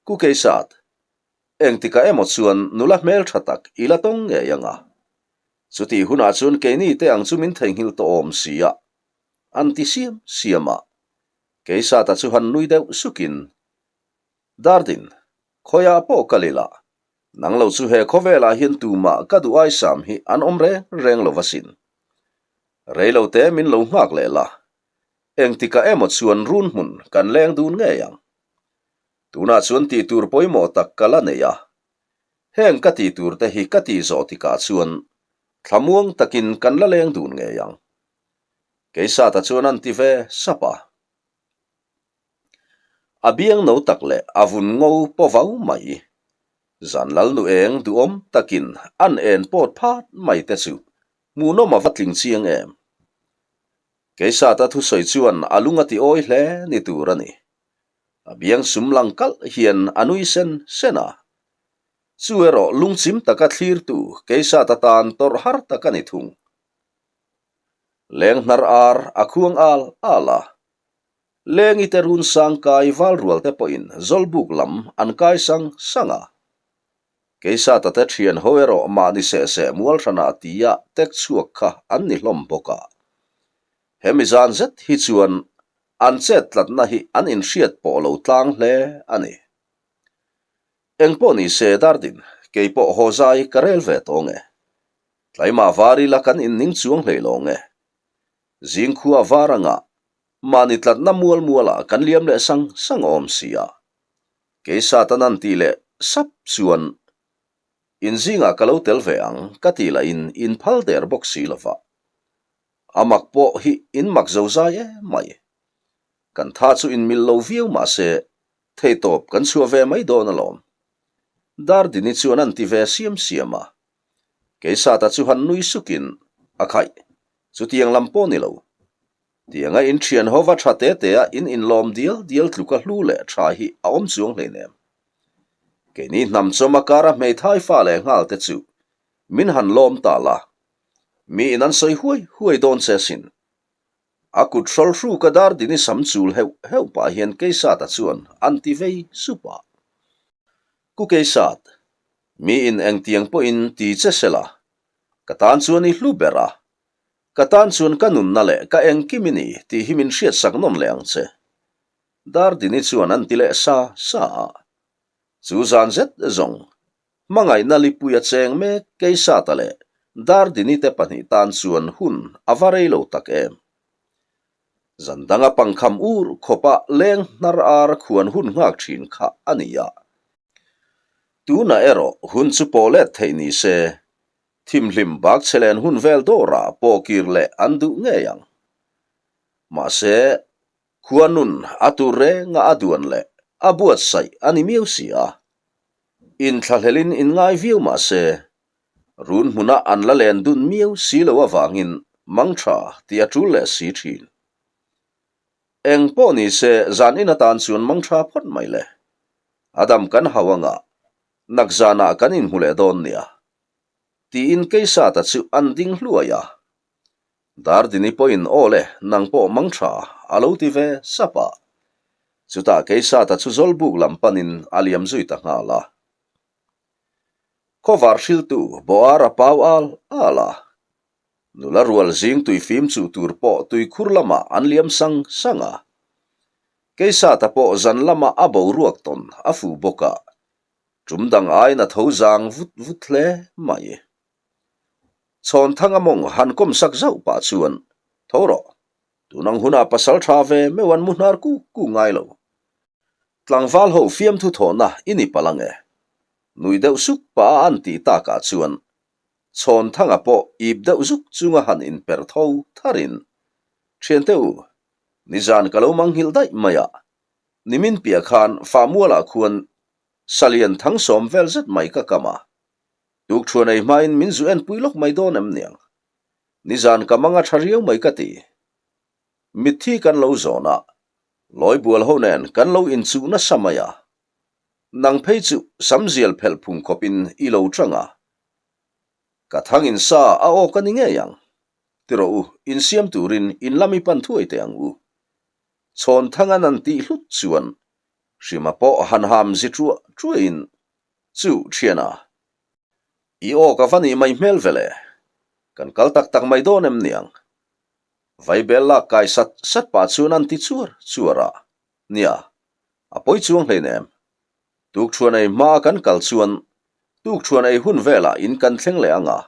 A: Ku Keisat, engtikah emaw chuan nula hmeltha tak i la tawng ngei anga Chutih hunah chuan keini te ang chu min theihnghilh tawh awm si a, an ti siam siam a. Keisata chu han nui deuh sukin, Dardin, khawiah pawh ka lil a, nang lo chu he khawvelah hian tumah ka duh aisam hi an awm reng reng lo va sin. Reilo te min lo nghak leh la, engtikah emaw chuan run hmun kan leng dun ngei ang. Tunah chuan tih tur pawimawh tak ka la nei a, Heng ka tih tur te hi ka tih zawh tikah chuan thlamuang takin kan la leng dun ngei ang. Keisata chuan an ti ve sap a. A biang no tak leh a vun ngo paw vau mai. Zan lal nu eng duhawm takin an en pawt phat mai te chu hmuhnawm a va tling chiang em. Keisata thusawi chuan a lung a ti awi hle ni tur a ni. A biang sum lang kalh hian a nui sen sen a. Chu erawh lungchim taka thlirtu Keisat atan tawrh har tak a ni thung. Leng hnar ar a khuang al al a. Lengi te run sang kai val rual te pawhin Zawlbuk lam an kai sang sang a. Keisata te thian ho erawh mahni seh seh mual hranah tia tek chhuak kha an ni hlawm bawk a. Hemi zan zet hi chuan an chet tlatna hi an inhriat pawh lo tlang hle a ni. Engpawh ni se Dardin, kei pawh haw zai ka rel ve tawng e. Tlaimah var ila kan inning chuang hlei lawng e. Zingkhua var anga mahni tlatna mual mualah kan liam leh sang sang awm si a. Kei Satan an tih leh sap chuan inzingah ka lo tel ve ang ka tih lahin inphal der bawk si lova. A mak pawh hi in mak zo zai em mai. Kan tha chu in mil lo viau mah se theitawp kan chhuah ve mai dawn alawm. Dardini chuan an ti ve siam siam a. Keisata chu han nui sukin a khaih, chutiang lam pawh ni lo. Tianga in thian hova tha te te a in inlawm dial dial tluka hlu leh tha hi a awm chuang hleinem. Keini hnam chawm a kara hmeithai fa leh nghal te chu min han lawm ta la, Mi in an sawi huai huai dawn che asin. A kut hrawl hru ka dar din i sam chul heuh heuh pah hian Keisata chuan an ti vei sup a. Ku Keisat, mi in engtiang pawhin ti che se la, ka tan chuan i hlu ber a, ka tan chuan ka nunna leh ka engkim i ni tih hi min hriatsak nawn leh ang che. Dardini chuan an ti leh sa sa a. Chu zan zet zawng, hmangaihna lipui a cheng mek Keisata leh Dardini te pahnih tan chuan hun a va rei lo tak em. Zan danga pangkham ur khawpa leng hnar ar khuan hun nghak thin kha a ni a. Tunah erawh hun chu pawh let theih ni se, thimhlim bak chhe len hun vel dawrah pawh kir leh an duh ngei ang. Mahse, khua nun a tur renga a duan leh a buatsaih a ni miau si a. Inthlahlelin inngai viau mah se, run hmuna an la len dun miau si lo avangin mangtha tih a tul leh si thin. Eng pawh ni se zan in atan chuan mangtha phawt mai le. A dam kan hau anga, nak zanah kan inhmu leh dawn nia. Tiin Keisata chu an ding hluai a. Dardini pawhin aw le, nang pawh mang tha, a lo ti ve sap a. Chutah Keisata chu Zawlbuk lam panin a liam zui ta nghal a. Khawvar hriltu Boar a pau al al a. Nula rual zing tui fim chuh tur pawh tuikhur lamah an liam sang sang a. Keisata pawh zan lama a boruak tawn a fuh bawk a, tum dang aiin a tho zang vut vut hle mai. Chhawnthanga mawng han kawm sak zauh pah chuan, Tho rawh, tunang hunah pasal tha ve meuh an mu hnar kuk kuk ngai lo. Tlangval ho fiamthu thawhna i ni palh ang e. Nui deuh suk pah a an tih takah chuan Chhawnthanga pawh ip deuh zuk chunga han inperh tho tharin, Thiante u, nizan ka lo manghilh daih mai a, nimin piah khan Fahmualah khuan Salian Thangsawm vel zet mai ka kam a, Tukṭhuan ei hmain min zu enpui lawk mai dawn em niang? Nizan ka mang a ṭha riau mai ka ti. Mitthi kan lo zawn a, Lawibual ho nen kan lo inchuh nasa mai a. Nang phei chu samzial phelh phung khawpin i lo ṭang a. Ka thang in sa a aw ka ni ngei ang. Ti rawh u, insiam turin in lam i pan thuai teh ang u. Chhawnthang an an tih hlut chuan Hrima pawh han ham zi ṭuah ṭuahin Chu, thiana, i aw ka va nih mai hmel ve le. Kan kal tak tak mai dawn em niang? Vaibel lak kai sat sat pah chuan an ti chuar chuar a, Nia, a pawi chuang hleinem. Tukṭhuan ei hmaa kan kal chuan tukṭhuan ei hun velah in kan thleng leh ang a.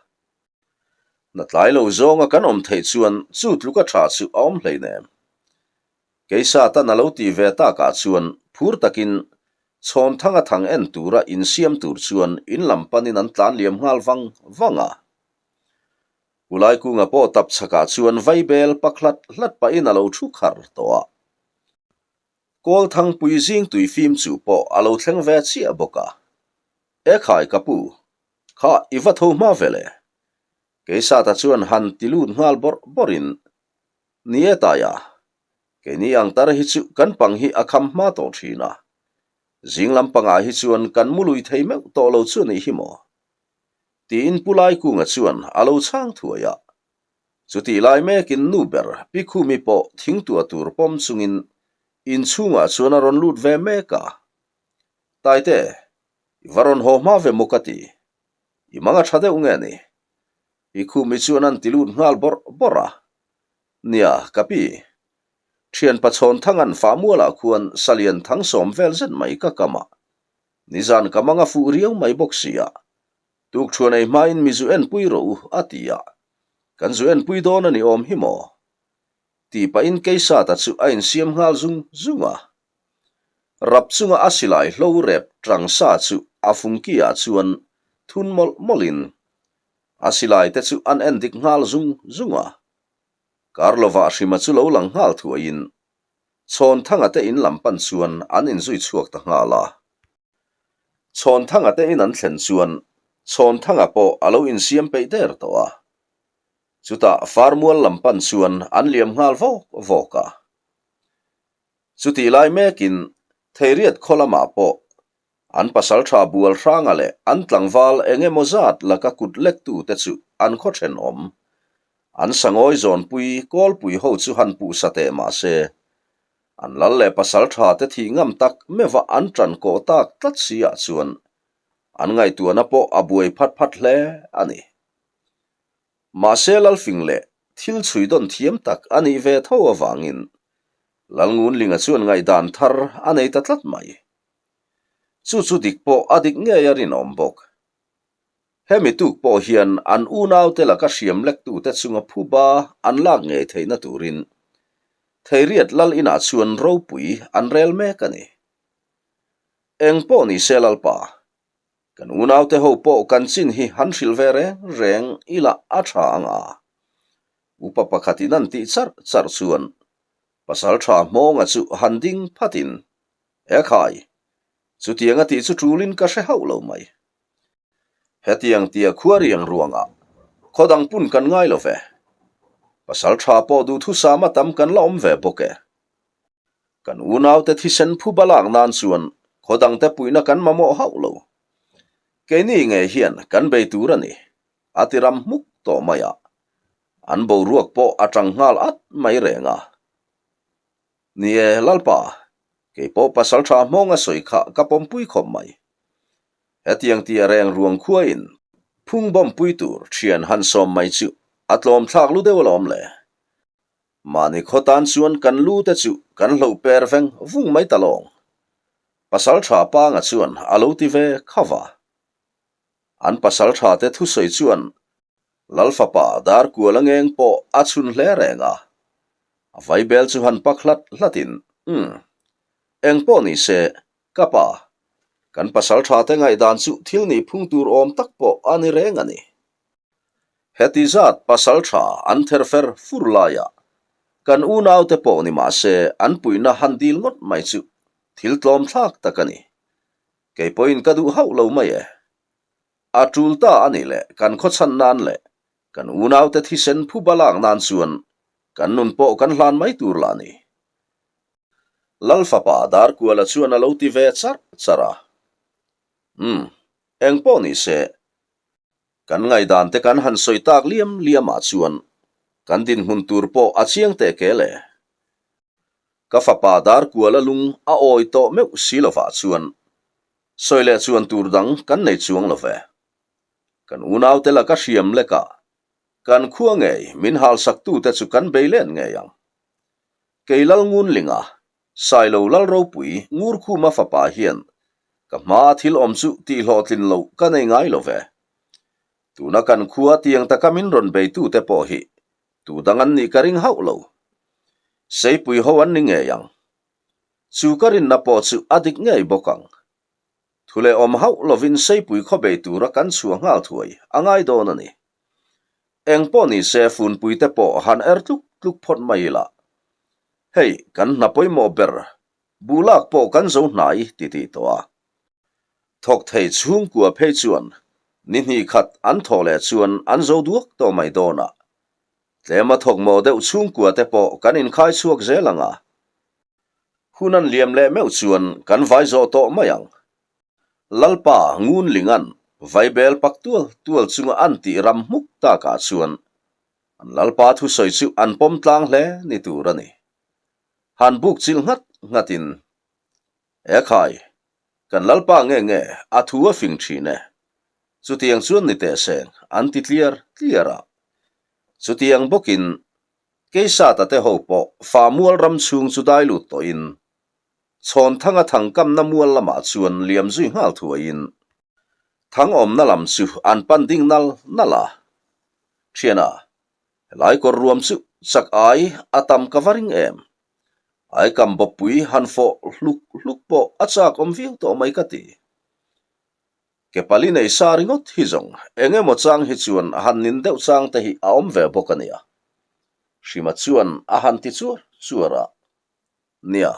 A: Hnatlai lo zawnga kan awm theih chuan chu tluka ṭha chu a awm hleinem. Keisatan a lo tih ve takah chuan phur takin Chhawnthanga thang en tura insiam tur chuan in lam panin an tlan liam nghal vang vang a. Ulaikunga pawh tap chhakah chuan vaibel pak hlat hlat pahin a lo thu khar tawh a. Kawlthangpui zing tui fim chu pawh a lo thleng ve chiah bawk a. Ekhai ka pu, kha i va tho hma ve le. Keisata chuan han ti lut nghal bawrh bawrhin Ni e Taia, keini ang tar hi chu kan pang hi a kham hma tawh thin a, zing lam pangah hi chuan kan mu lui thei meuh tawh lo chu a nih hi maw? Tiin Pu Laikunga chuan a lo chhang thuai a. Chutih lai mekin nu ber Pi Khumi pawh thingtuah tur pawm chungin inchhungah chuan a rawn lut ve mek a. Taite, i va rawn haw hma ve maw ka ti. I mang a tha deuh nge ni? Pi Khumi chuan an ti lut nghal bawrh bawrh a. Nia, ka pi. Thian Pachhawn Thangan Fahmualah khuan Salian Thangsawm vel zet mai ka kam a. Nizan ka mang a fuh riau mai bawk si a. Tukṭhuan ei hmain mi zu enpui rawh u, a ti a. Kan zu enpui dawn a ni awm hi maw? Tih pahin Keisata chu a insiam nghal zung zung a. Rap chunga a silai hlo rep tang sa chu a fungki ah chuan thun mawlh mawlhin a silai te chu an en dik nghal zung zung a. Karlova hrima chu lo lang nghal thuaiin Chhawnthanga te in lam pan chuan an inzui chhuak ta nghal a. Chhawnthanga te in an thlen chuan Chhawnthanga pawh a lo insiam peih der tawh a. Chutah Farmual lam pan chuan an liam nghal vawk vawk a. Chutih lai mekin Theiriat khaw lamah pawh an pasaltha bual hranga leh an tlangval eng emaw zat laka kut lektute chu an khaw thenawm. An sangawi zawnpui kawlpui ho chu han puh sa teh mah se, an lal leh pasaltha te thih ngam tak meuha an tan kawh tak tlat si ah chuan an ngaihtuahna pawh a buai phat phat hle a ni. Mahse Lalfing leh thil chhui dawn thiam tak a nih ve tho avangin. Lalngunlinga chuan ngaihdan thar a nei ta tlat mai. Chu chu dik pawh a dik ngei a rinawm bawk. Hemi tuk pawh hian an unaute laka hriam lektute chunga phuba an lak ngei theihna turin Theiriat Lal inah chuan ropui an rel mek a ni. Eng pawh ni se Lalpa, kan unaute ho pawh kan chin hi han hrilh ve reng reng ila a tha ang a. Upa pakhatin an tih charh charh chuan Pasaltha Hmawnga chu han ding phatin, Ekhai, chutiang a tih chu tulin ka hre hauh lo mai. Hetiang tia khua riang ruangah khaw dang pun kan ngai lo ve. Pasal tha pawh duhthusam a tam kan la awm ve bawk e. Kan unaute thisen phuba lak nan chuan khaw dangte puihna kan mamawh hauh lo. Keini nge hian kan bei tur a ni, a ti ram hmuk tawh mai a. An boruak pawh a tang nghal at mai reng a. Ni e, Lalpa, kei pawh pasal tha hmawng a sawi kha ka pawmpui khawp mai. Hetiang tia reng ruang khuain phung bawmpui tur thian han sawm mai chu a tlawm thlak lu deuh alawm le. Mahni khaw tan chuan kan lu te chu kan hloh per veng vung mai ta lawng. Pasal tha panga chuan a lo ti ve kha va. An pasal tha te thusawi chuan Lal fapa Darkuala ngeng pawh a chhun hle reng a. A vaibel chu han pak hlat hlatin, Umm, eng pawh ni se, Ka pa, kan pasal tha te ngaihdan chu thil nih phung tur awm tak pawh a ni reng a ni. Heti zat pasal tha an ther fer fur laiah kan unaute pawh ni mah se an puihna han dil ngawt mai chu thil tlawm thlak tak a ni. Kei pawhin ka duh hauh lo mai e. A tul ta a nih leh kan khawchhan nan leh kan unaute thisen phuba lak nan chuan kan nun pawh kan hlan mai tur lah a ni. Lal fapa Darkuala chuan a lo ti ve charh charh a. Umm, eng pawh ni se, kan ngaihdan te kan han sawi tak liam liam ah chuan kan dinhmun tur pawh a chiang teh kel e. Ka fapa Darkuala lung a awi tawh meuh si lovah chuan sawi leh chuan tur dang kan nei chuang lo ve. Kan unaute laka hriam lekah kan khua ngei min halsaktute chu kan bei len ngei ang. Kei Lalngunlinga, Sailo Lalropui Ngurkhuma fapa hian ka hmaa thil awm chu tihhlawhtlin loh ka nei ngai lo ve. Tuna kan khua tiang taka min rawn beitute pawh hi tu dang an nih ka ring hauh lo. Seipui ho an ni ngei ang. Chu ka rinna pawh chu a dik ngei bawk ang. Thu leh awm hauh lovin Seipui khaw bei tura kan chhuah nghal thuai a ngai dawn a ni. Eng pawh ni se funpui te pawh han er tluk tluk phawt mai ila. Hei, kan hna pawimawh ber, buh lak pawh kan zo hnai ti tih tawh a. Thawk thei chhungkua phei chuan ni hnih khat an thawh leh chuan an zo duak tawh mai dawn a. Tlema thawk mawh deuh chhungkua te pawh kan inkhai chhuak zel ang a. Hun an liam leh meuh chuan kan vai zawh tawh mai ang. Lalpa Ngunlinga'n vaibel pak tual tual chunga an tih ram hmuk takah chuan an Lalpa thusawi chu an pawm tlang hle ni tur a ni. Han buk chilh nghat nghatin, Ekhai, kan Lalpa nge nge a thu a fing thin e. Chutiang chuan ni teh seng an ti tliar tliar a. Chutiang bawkin Keisata te ho pawh fa mual ram chhung chu dai lut tawhin Chhawnthanga thangkamna mual lamah chuan liam zui nghal thuaiin thang awmna lam chu an pan ding nal nal a. Thiana, helai kawr ruam chu chak ai a tam ka va ring em? Aikam bawppui han fawh hluk hluk pawh a chak awm viau tawh mai ka ti. Ke pali nei sa ringawt hi zawng eng emaw chang hi chuan han nin deuh chang te hi a awm ve bawk a nia. Hrima chuan a han ti chuar chuar a. Nia.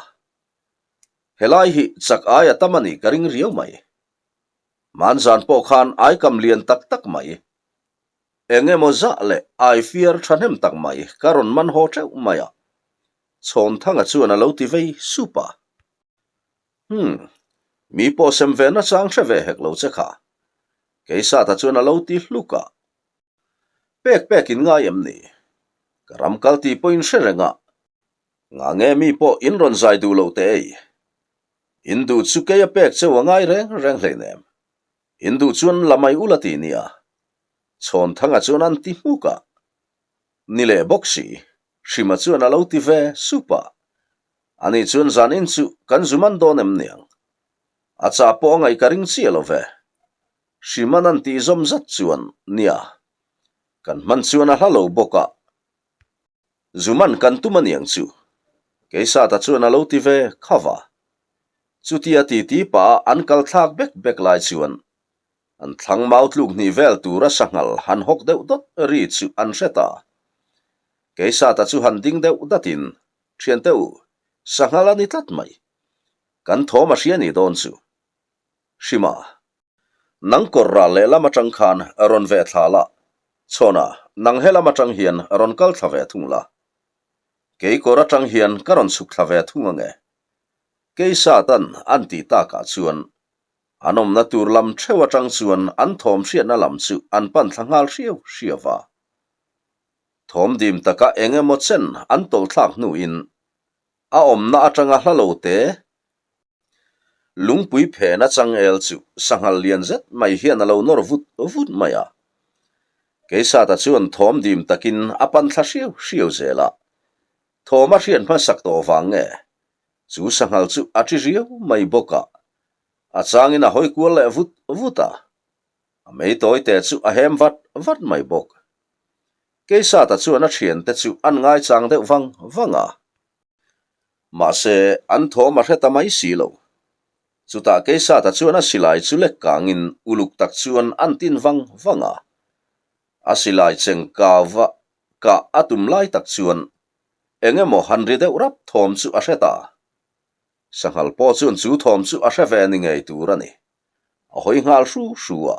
A: Helai hi chak aia tam a nih ka ring riau mai. Manzan pawh khan aikam lian tak tak mai. Eng emaw zah leh ai fiar thahnem tak mai ka rawn man haw teuh mai a. Chhawnthanga chuan a lo ti vei sup a. Hmm. Mi pawh sem ve nachang hre ve hek lo che kha. Keisata chuan a lo ti hluk a. Pek pek in ngai em ni? Ka ram kal tih pawh in hre reng a. Nga nge mi pawh in rawn zai duh lo teh ei. In duh chu kei a pek cheu a ngai reng reng hleinem. In duh chuan la mai ula ti nia. Chhawnthanga chuan an ti hmuk a. Ni leh bawk si, Hrima chuan a lo ti ve sup a. Ani chuan zanin chu kan zu man dawn em niang? A chah pawh a ngaih ka ring chiah lo ve. Hriman an tih zawm zat chuan, Nia, kan hman chuan a hla lo bawk a, zu man kan tum aniang chu. Keisata chuan a lo ti ve kha va. Chutia titi pah a an kal thlak bek bek lai chuan an thlang mau tluk hnih vel tura sanghal han hawk deuh dawt ri chu an hre ta. Keisata chu han ding deuh datin, Thiante u, sanghal a ni tlat mai. Kan thawm a hria ni dawn chu. Hrima, nang kawr ral lehlam atang khan rawn ve thla la, chhawna nang helam atang hian rawn kal thla ve thung la. Kei kawr atang hian ka rawn chhuk thla ve thung ange. Keisatan an tih takah chuan an awmna tur lam theuh atang chuan an thawm hriatna lam chu an pan thla nghal hriau hriau va. Thawm dim taka eng emaw chen an tawlh thlak hnuin a awmna atanga hla lo te lungpui phena changel chu sanghal lian zet mai hian a lo nawr vut vut mai a. Keisata chuan thawm dim takin a pan thla hriau hriau zel a, thawm a hriat hmasak tawh vang nge chu sanghal chu a ṭi riau mai bawk a, a changin a hawi kual leh vut vut a, a mei tawi te chu a hem vat vat mai bawk. Keisata chuan a thiante chu an ngaichang deuh vang vang a. Mahse, an thawm a hre ta mai si lo. Chutah Keisata chuan a silai chu lek kangin uluk tak chuan an tin vang vang a. A silai cheng kau va kah a tum lai tak chuan eng emaw han ri deuh rap thawm chu a hre ta. Sanghal pawh chuan chu thawm chu a hre ve ni ngei tur a ni. A hawi nghal hru hru a.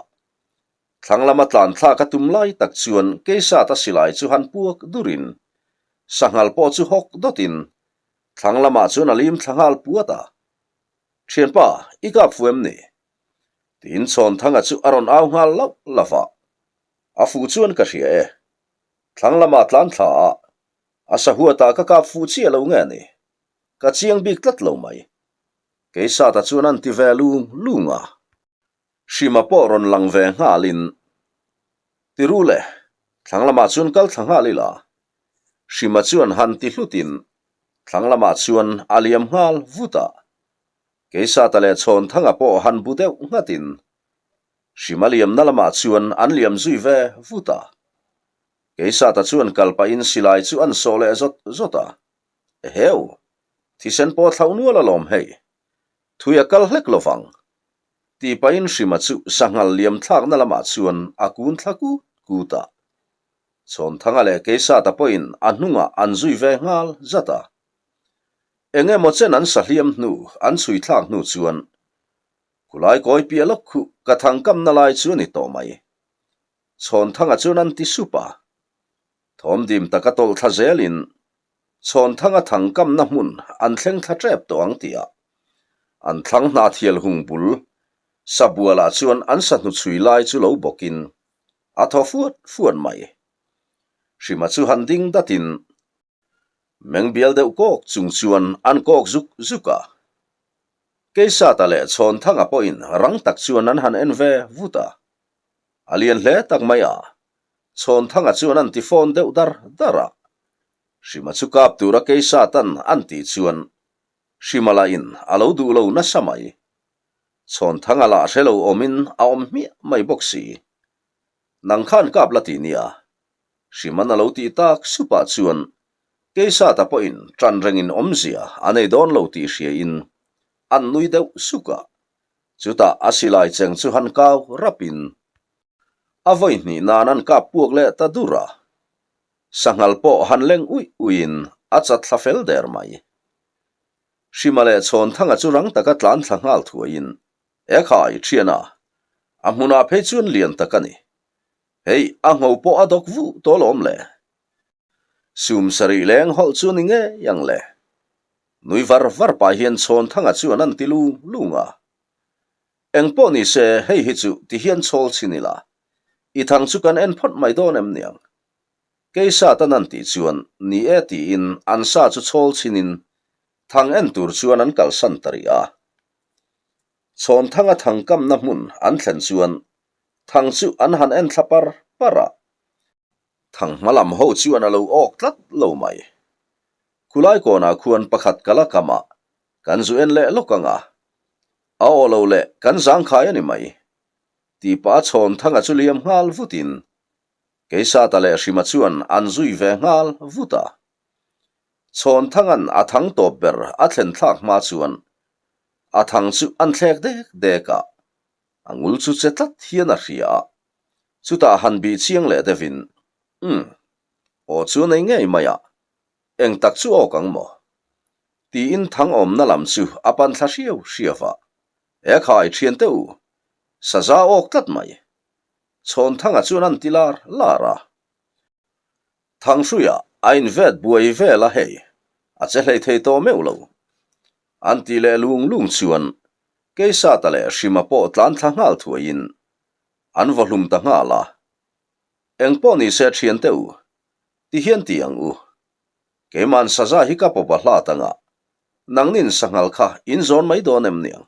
A: Thlang lama tlan thlak a tum lai tak chuan Keisata silai chu han puak durin sanghal pawh chu hawk dawtin thlang lamah chuan a lim thla nghal puat a. Thianpa, i kap fu em ni? Tiin Chhawnthanga chu a rawn au nghal lauh lauh a. A fu chuan ka hria e. Thlang lamah tlan thla a, a sahuatah ka kap fu chiah lo nge ni? Ka chiang bik tlat lo mai. Keisata chuan an ti ve lung lung a. Hrima pawh rawn lang ve nghalin, Ti ru le, thlang lamah chuan kal thla nghal ila. Hrima chuan han ti hlutin thlang lamah chuan a liam nghal vut a. Keisata leh Chhawnthanga pawh han bu deuh nghatin Hrima liamna lamah chuan an liam zui ve vut a. Keisata chuan kal pahin silai chu an sawh leh zawt zawt a. Eheu! Thisen pawh thlauh nual alawm hei. Thui a kal hlek lovang. Tih pahin Hrima chu sanghal liam thlakna lamah chuan a kun thla kut kut a. Chhawnthanga leh Keisata pawhin a hnungah an zui ve nghal zat a. Eng emaw chen an sahliam hnu an chhui thlak hnu chuan khulai kawi piah lawk khuh ka thangkamna lai chu a ni tawh mai. Chhawnthanga chuan an ti sup a. Thawmdim taka tawlh thla zelin Chhawnthanga thangkamna hmun an thleng thla tep tawh ang tihah an thlang hna thial hung bul sabualah chuan an sahnu chhui lai chu lo bawkin a thaw fuat fuat mai. Hrima chu han ding datin meng bial deuh kawk chung chuan an kawk zuk zuk a. Keisata leh Chhawnthanga pawhin rang tak chuan an han en ve vut a. A lian hle tak mai a, Chhawnthanga chuan an ti fawn deuh dar dar a. Hrima chu kap tura Keisatan an tih chuan Hrima lahin a lo duh lo nasa mai. Chhawnthanga lah hre lo awmin a awm hmiah mai bawk si. Nang khan kap la ti nia. Hriman a lo tih tak supah chuan Keisata pawhin ṭan rengin awmzia a nei dawn lo tih hriain an nui deuh suk a. Chutah a silai cheng chu han kau rapin a vawi hnih nan an kap puak leh ta dur a. Sanghal pawh han leng uih uihin a chat thla fel der mai. Hrima leh Chhawnthanga chu rang taka tlan thla nghal thuaiin, Ekhai, thiana, a hmunah phei chuan lian tak a ni. Hei, a ngho pawh a dawk vuh tawh alawm le. Sum sarih leng hawlh chu ni ngei ang le. Nui var var pah hian Chhawnthanga chuan an ti lung lung a. Eng pawh ni se, hei hi chu ti hian chhawl chhin ila, i thang chu kan en phawt mai dawn em niang? Keisat an an tih chuan ni e tiin an sa chu chhawl chhinin thang en tur chuan an kalsan ta rih a. Chhawnthanga thang kamna hmun an thlen chuan thang chu an han en thla par par a. Thang hma lam ho chuan a lo awk tlat lo mai. Khulai kawnah khuan pakhat ka la kam a, kan zu en leh lawk ang a. A aw lo leh kan zangkhai a ni mai. Tih pah a chhawn thanga chu liam nghal vutin Keisata leh Hrima chuan an zui ve nghal vut a. Chhawn thangan a thang tawp ber a thlen thlak hma chuan a thang chu an thlek dek dek a, a ngul chu che tlat hian a hria a. Chutah han bih chiang leh deuhin, Umm, aw chu nei ngei mai a, eng tak chu awk ang maw? Tiin thang awmna lam chu a pan thla hriau hriau a, E khai thian teh u, saza awk tlat mai. Chhawnthanga chuan an ti lar lar a. Thanghruia a invet buai vel a hei, a che hlei thei tawh meuh lo. An ti leh lung lung chuan Keisata leh Hrima pawh tlan thla nghal thuaiin an vaw hlum ta nghal a. Engpawh ni se thian teh u, ti hian ti ang u. Keima'n saza hi ka pawp a hlat anga, nangnin sanghal kha in zawn mai dawn em niang?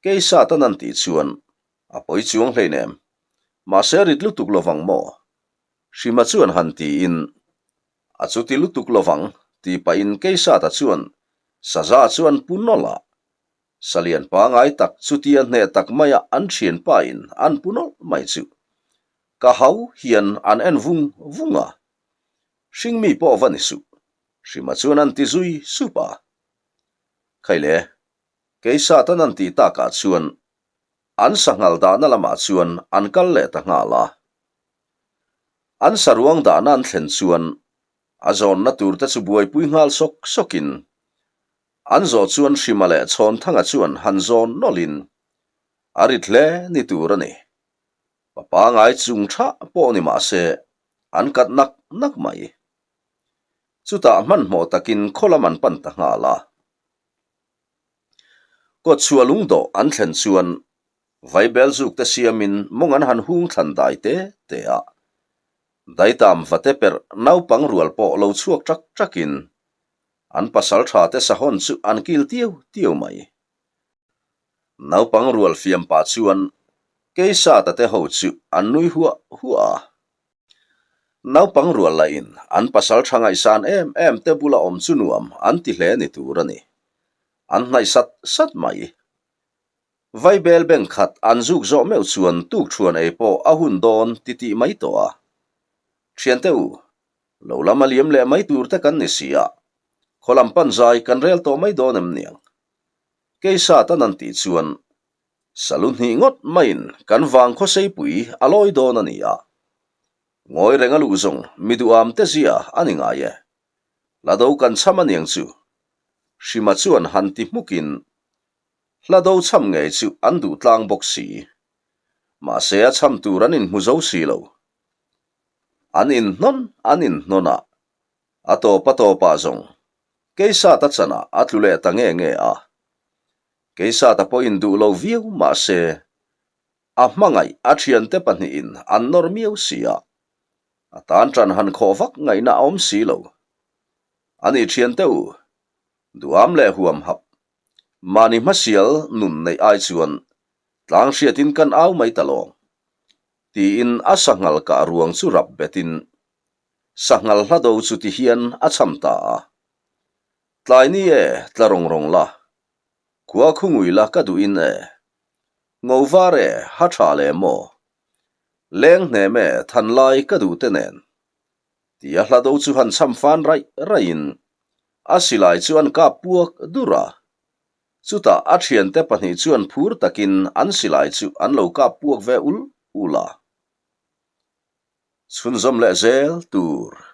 A: Keisatan an tih chuan A pawi chuang hleinem. Mahse rit lutuk lovang maw? Hrima chuan han tiin, A chuti lutuk lovang, tih pahin Keisata chuan saza chu an pu nawlh a. Salian pangai tak chutia hneh tak maia an thianpa in an pu nawlh mai chu ka hau hian an en vung vung a. Hringmi pawh va ni suh, Hrima chuan an ti zui sup a. Khaile, Keisatan an tih takah chuan An sanghal dahna lamah chuan an kal leh ta nghal a. An saruang dahna an thlen chuan a zawnna turte chu buaipui nghal sawk sawkin an zawh chuan Hrima leh Chhawnthanga chuan han zawn nawlhin a rit hle ni tur a ni. Pa pangai chung tha pawh ni mah se an kat nak nak mai. Chutah hmanhmawh takin khaw lam an pan ta nghal a. Kawtchhuah lungdawh an thlen chuan vaibel zuk te siamin mawng an han hung thlan dai te te a. Daitam vate perh naupang rual pawh lo chhuak ṭak ṭakin an pasal ṭha te sahawn chu an kil tiu tiu mai. Naupang rual fiam pah chuan Keisata te ho chu an nui huah huah a. Naupang rual lahin an pasal tha ngaihsan em em te bula awm chu nuam an ti hle ni tur a ni. An hnaih sat sat mai. Vaibel beng khat an zuk zawh meuh chuan tukṭhuan ei pawh a hun dawn ti tih mai tawh a. Thiante u, lo lam a liam leh mai tur te kan ni si a, khaw lam pan zai kan rel tawh mai dawn em niang? Keisat an an tih chuan Salu hnih ngawt maiin kan vang khawseipui a lawi dawn a ni a. Ngawi reng a luh zawng mi duham te zia a ni ngai e. Hlado kan chham a niang chu. Hrima chuan han ti hmukin hlado chham ngei chu an duh tlang bawk si. Mahse a chham tur an inhmu zo si lo. An inhnawn an inhnawn a, a tawp a tawpah zawng Keisata chanah a tlu leh ta nge nge a. Keisata pawhin duh lo viau mah se, a hmangaih a thiante pahnihin an nawr miau si a, a tan tan han khawh vak ngaihna a awm si lo. Ani thiante u, duham leh huam hap, mahni hmasial nun neih ai chuan tlang hriatin kan au mai ta lawng, tiin a sanghal kah ruang chu rap betin sanghal hlado chu ti hian a cham ta a. Tlai ni e, tla rawng rawng la. Khua khu ngui la ka duhin e. Ngo var e, ha tha le maw? Leng hnem e, than lai ka duh te nen. Tia hla do chu han cham fan raih raihin a silai chu an kap puak dur a. Chutah a thiante pahnih chuan phur takin an silai chu an lo kap puak ve ul ul a. Chhunzawm leh zel tur.